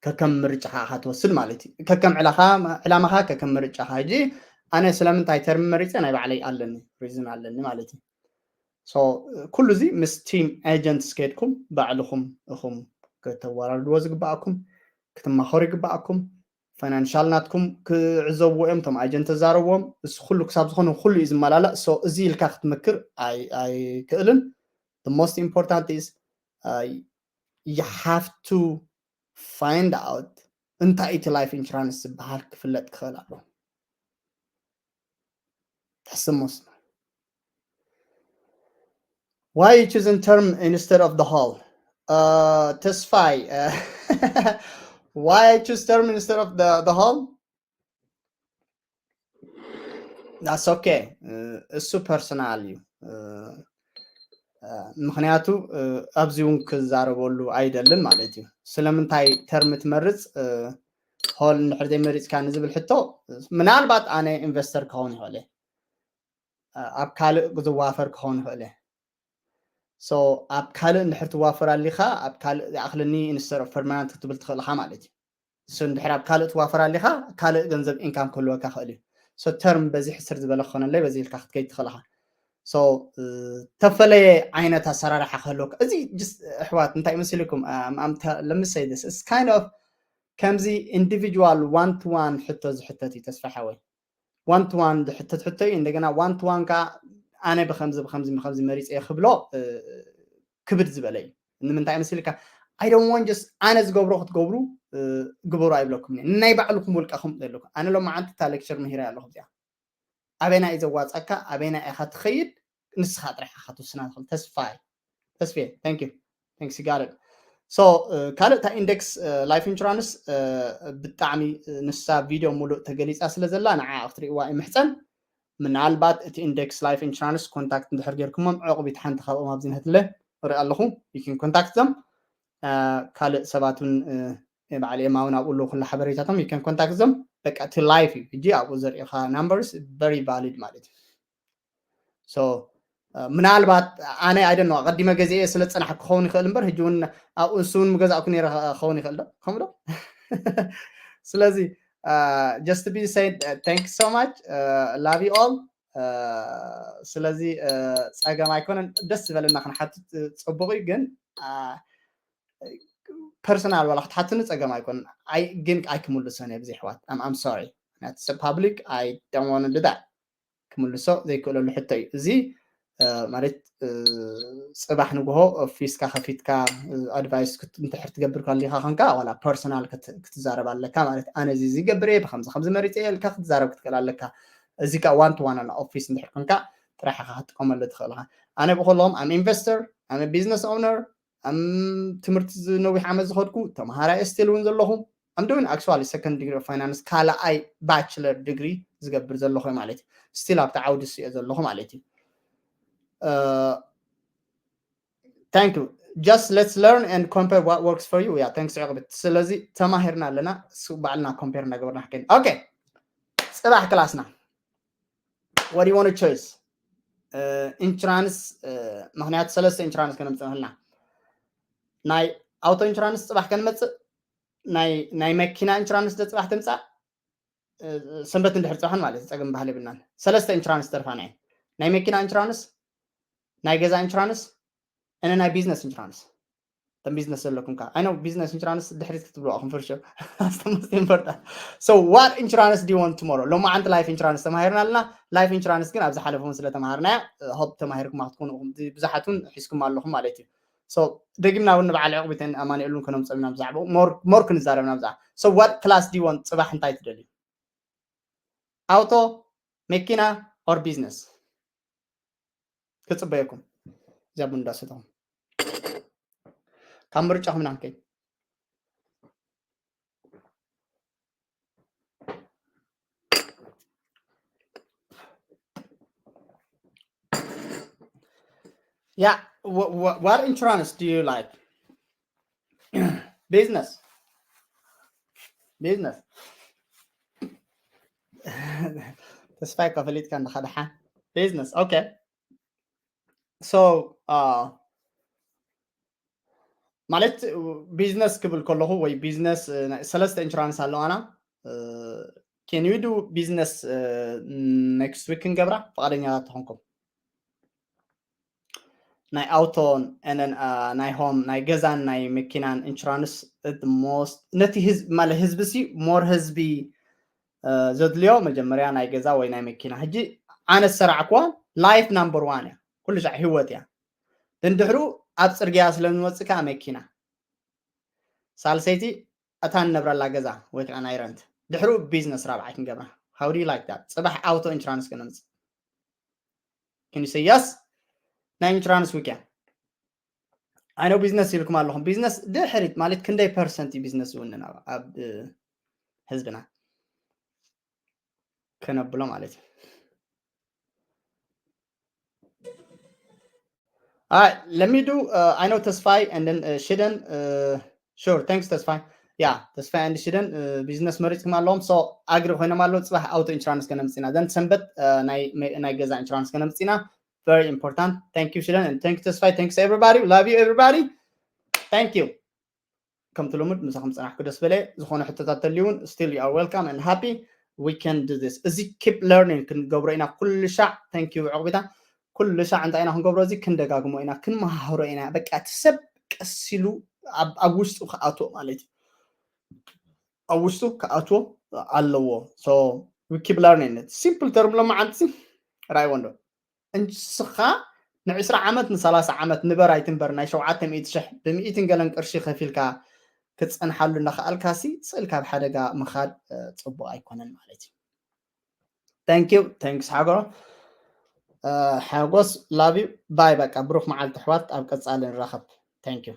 ከከም ምርጫኻ ኢኻ ትወስድ ማለት እዩ። ከከም ዕላኻ ዕላማኻ ከከም ምርጫኻ። ሕጂ ኣነ ስለምንታይ term መሪፀ ናይ ባዕለይ ኣለኒ reason ኣለኒ ማለት እዩ። So ኩሉ እዚ ምስ team agents ከድኩም ባዕልኹም እኹም ከተወራርድዎ ዝግባኣኩም ክትማኸሩ ይግባኣኩም። Financial ናትኩም ክዕዘብዎ እዮም እቶም agent ተዛረብዎም። እሱ ኩሉ ክሳብ ዝኾነ ኩሉ እዩ ዝመላላእ። So እዚ ኢልካ ክትመክር ኣይክእልን። The most important is you have to find out እንታይ እቲ life insurance ዝበሃል ክፍለጥ ክኽእል ኣሎ። That's the most. Why you choosing term instead of the whole? Uh, ተስፋይ, uh, why I choose term instead of the, the whole? That's okay. እሱ personal እዩ። ምክንያቱ ኣብዚ እውን ክዛረበሉ ኣይደልን ማለት እዩ። ስለምንታይ term ትመርፅ whole እንድሕር ዘይመሪፅካ ንዝብል ሕቶ ምናልባት ኣነ investor ክኸውን ይኽእል እየ። ኣብ ካልእ ዝዋፈር ክኸውን ይኽእል እየ። So ኣብ ካልእ እንድሕር ትዋፈር ኣሊኻ ኣብ ካልእ ይኣኽለኒ instead of permanent ክትብል ትኽእል ኢኻ ማለት እዩ። So እንድሕር ኣብ ካልእ ትዋፈር ኣሊኻ ካልእ ገንዘብ income ክህልወካ ክእል እዩ። So term በዚ ሕስር ዝበለ ክኾነለይ በዚ ኢልካ ክትከይድ ትኽእል ኢኻ። So ተፈለየ ዓይነት ኣሰራርሓ ክህልወካ እዚ just ኣሕዋት እንታይ መሲልኩም? Let me say this, it's kind of ከምዚ individual one to one ሕቶ ዝሕተት እዩ ተስፋ ሓወይ። One to one ዝሕተት ሕቶ እዩ። እንደገና one to one ከዓ ኣነ ብከምዚ ብከምዚ ብከምዚ መሪፀ እየ ክብሎ ክብድ ዝበለ እዩ። ንምንታይ መስልካ? I don't want just ኣነ ዝገብሮ ክትገብሩ ግበሩ ኣይብለኩም። ናይ ባዕልኩም ውልቀኹም ዘለኩም። ኣነ ሎማዓንቲ እታ lecture ምሂረ ኣለኹ እዚኣ ኣበይና እዩ ዘዋፀካ ኣበይና ኢኻ ትኸይድ ንስኻ ጥራሕ ኢኻ ትውስና ትኽእል። ተስፋይ ተስፌ thank you thanks you got it። So ካልእ እታ index life insurance ብጣዕሚ ንሳ ቪድዮ ሙሉእ ተገሊፃ ስለ ዘላ ንዓ ክትሪእዋ ይምሕፀን። ምናልባት እቲ index life insurance contact እንድሕር ጌርኩሞም ዕቑቢት ሓንቲ ካብኦም ኣብዚ ንህትለ ርኢ ኣለኹ። You can contact them። ካልእ ሰባት እውን ባዕሊ ኤማ እውን ኣብኡ ኣለዉ ኩሉ ሓበሬታቶም you can contact them። በቃ እቲ life እዩ ሕጂ ኣብኡ ዘርእኻ numbers very valid ማለት እዩ። So ምናልባት ኣነ I don't know ኣቐዲመ ገዚኤ ስለ ዝፀናሕኩ ክኸውን ይኽእል እምበር ሕጂ እውን ኣብኡ ንሱ እውን ምገዛእኩ ነይረ ክኸውን ይኽእል ዶ ከምኡ ዶ? ስለዚ just to be said thank you so much, love you all. ስለዚ ፀገም ኣይኮነን። ደስ ዝበለና ክንሓትት ፅቡቕ እዩ ግን personal ዋላ ክትሓትኒ ፀገም ኣይኮነን። ግን ኣይክምልሶን እየ ብዘይ ኣሕዋት I'm sorry. That's public, I don't want to do that. ክምልሶ ዘይክእለሉ ሕቶ እዩ እዚ። ማለት ጽባሕ ንግሆ ኦፊስካ ከፊትካ ኣድቫይስ እንድሕር ትገብር ከሊካ ኮንካ ዋላ ፐርሰናል ክትዛረብ ኣለካ ማለት ኣነ እዚ ገብር እየ ብከምዚ ከምዚ መሪፀ እየ ኢልካ ክትዛረብ ክትክእል ኣለካ። እዚ ካ ዋን ቱ ዋን ኣላ ኦፊስ እንድሕር ኮንካ ጥራሕ ኢካ ክትጥቀመሉ ትክእል ኢካ። ኣነ ብከለኹም ኣም ኢንቨስተር ኣም ቢዝነስ ኦነር ኣም ትምህርቲ ነዊሕ ዓመት ዝኸድኩ ተምሃራይ ስቲል እውን ዘለኹ ኣም ዶዊን ኣክቹዋሊ ሰከንድ ዲግሪ ኦፍ ፋይናንስ ካልኣይ ባችለር ዲግሪ ዝገብር ዘለኹ ማለት እዩ። ስቲል ኣብቲ ዓውዲ እሱ እየ ዘለኹ ማለት እዩ። Thank you. Just let's learn and compare what works for you. Yeah, thanks ዕቕብት። ስለዚ ተማሂርና ኣለና እሱ ባዕልና ኮምፔር እናገበርና ክንከይድ። Okay. ጽባሕ ክላስና what do you want to choose? ኢንሹራንስ ምክንያቱ ሰለስተ ኢንሹራንስ ከነምፅእ ንክልና ናይ ኣውቶ ኢንሹራንስ ጽባሕ ከንመፅእ ናይ መኪና ኢንሹራንስ ዶ ጽባሕ ትምፃእ ሰንበት እንድሕር ጽባሕን ማለት ጸገም ባህል የብልናን። ሰለስተ ኢንሹራንስ ተርፋና እየን። ናይ መኪና ኢንሹራንስ፣ ናይ ገዛ ኢንሹራንስ፣ እነ ናይ ቢዝነስ ኢንሹራንስ። ተም ቢዝነስ ዘለኩም ከ? I know ቢዝነስ ኢንሹራንስ ድሕሪት ክትብሉ ኣኹም for sure. That's the most important. So what insurance do you want tomorrow? ሎማዓንቲ ላይፍ ኢንሹራንስ ተማሂርና ኣለና። ላይፍ ኢንሹራንስ ግን ኣብ ዝሓለፈ እውን ስለ ተማሃርናያ ሆፕ ተማሂርኩም ክትኮኑ ብዙሓት እውን ሒዝኩም ኣለኹም ማለት እዩ። So ደጊምና እውን ንበዓል ዕቕቢትን ኣማኑኤልን ከነምፅእ ኢና ብዛዕባኡ ሞር ክንዛረብ ኢና ብዛዕባ so what class do you want? ፅባሕ እንታይ ትደልዩ? ኣውቶ፣ መኪና or ቢዝነስ? ክፅበየኩም እዚኣ ቡን እንዳሰተኹም ካብ ምርጫኹም ኢና ክንከይድ። Yeah, what, what, what insurance do you like? Business. Business. ተስፋይ ከፈሊጥካ እንዳኸድሓ business. Okay. So uh, ማለት ቢዝነስ ክብል ከለኹ ወይ ቢዝነስ ሰለስተ ኢንሹራንስ ኣለዋና። Can we do business next week ክንገብራ ፍቃደኛታት ተኾንኩም? ናይ ኣውቶን ናይ ሆም ናይ ገዛን ናይ መኪናን ኢንሹራንስ most ነቲ ህዝቢ ማለት ህዝቢ ሲ ሞር ህዝቢ ዘድልዮ መጀመርያ ናይ ገዛ ወይ ናይ መኪና። ሕጂ ኣነ ዝሰራዕክዋ ላይፍ ናምበር ዋን እያ፣ ኩሉ ሻዕ ህይወት እያ። ድንድሕሩ ኣብ ፅርግያ ስለንወፅእ ከዓ መኪና፣ ሳልሰይቲ እታ ንነብረላ ገዛ ወይ ከዓ ናይ ረንት፣ ድሕሩ ቢዝነስ ራብዓይ ክንገብራ። How do you like that? ፅባሕ ኣውቶ ኢንሹራንስ ከነምፅእ ክንሰያስ ናይ ኢንሹራንስ ውቅያ ኣይ ነው ቢዝነስ ኢልኩም ኣለኹም። ቢዝነስ ድሕሪት ማለት ክንደይ ፐርሰንት እዩ ቢዝነስ ዝውንን ኣብ ህዝብና ከነብሎ ማለት እዩ። All right, let me do uh, I know ተስፋይ and then uh, ሽደን uh, sure thanks ተስፋይ yeah ተስፋይ and ሽደን ቢዝነስ መሪፅኩም ኣለዎም። So ኣግሪ ኮይኖም ኣለዉ። ፅባሕ ኣውቶ ኢንሹራንስ ከነምፅና ዘን ሰንበት ናይ ገዛ ኢንሹራንስ ከነምፅና very important. Thank you ሽደን and thank you ተስፋይ. Thanks everybody, love you everybody. Thank you. ከምቲ ልሙድ ምሳኹም ፀናሕኩ ደስ በለ። ዝኾነ ሕቶታት ተልዩ እውን still you are welcome and happy we can do this. እዚ keep learning ክንገብሮ ኢና ኩሉ ሻዕ። Thank you ዕቑቢታ። ኩሉ ሻዕ እንታይ ኢና ክንገብሮ? እዚ ክንደጋግሞ ኢና፣ ክንመሃህሮ ኢና። በቃ እቲ ሰብ ቀስ ኢሉ ኣብ ውሽጡ ክኣትዎ ማለት እዩ። ኣብ ውሽጡ ክኣትዎ ኣለዎ። So we keep learning it. Simple term ሎማዓንቲ ራይ ወንዶ እንስኻ ንዕስራ ዓመት ንሰላሳ ዓመት ንበር ኣይትንበር ናይ ሸውዓተ ሚእቲ ሽሕ ብሚእትን ገለን ቅርሺ ከፊልካ ክትፀንሓሉ እናኸኣልካሲ ስእል ካብ ሓደጋ ምኻድ ፅቡቅ ኣይኮነን ማለት እዩ። Thank you thanks ሓጎ ሓጎስ love you bye በቃ ብሩክ መዓልቲ ኣሕዋት ኣብ ቀፃሊ ንራኸብ። Thank you.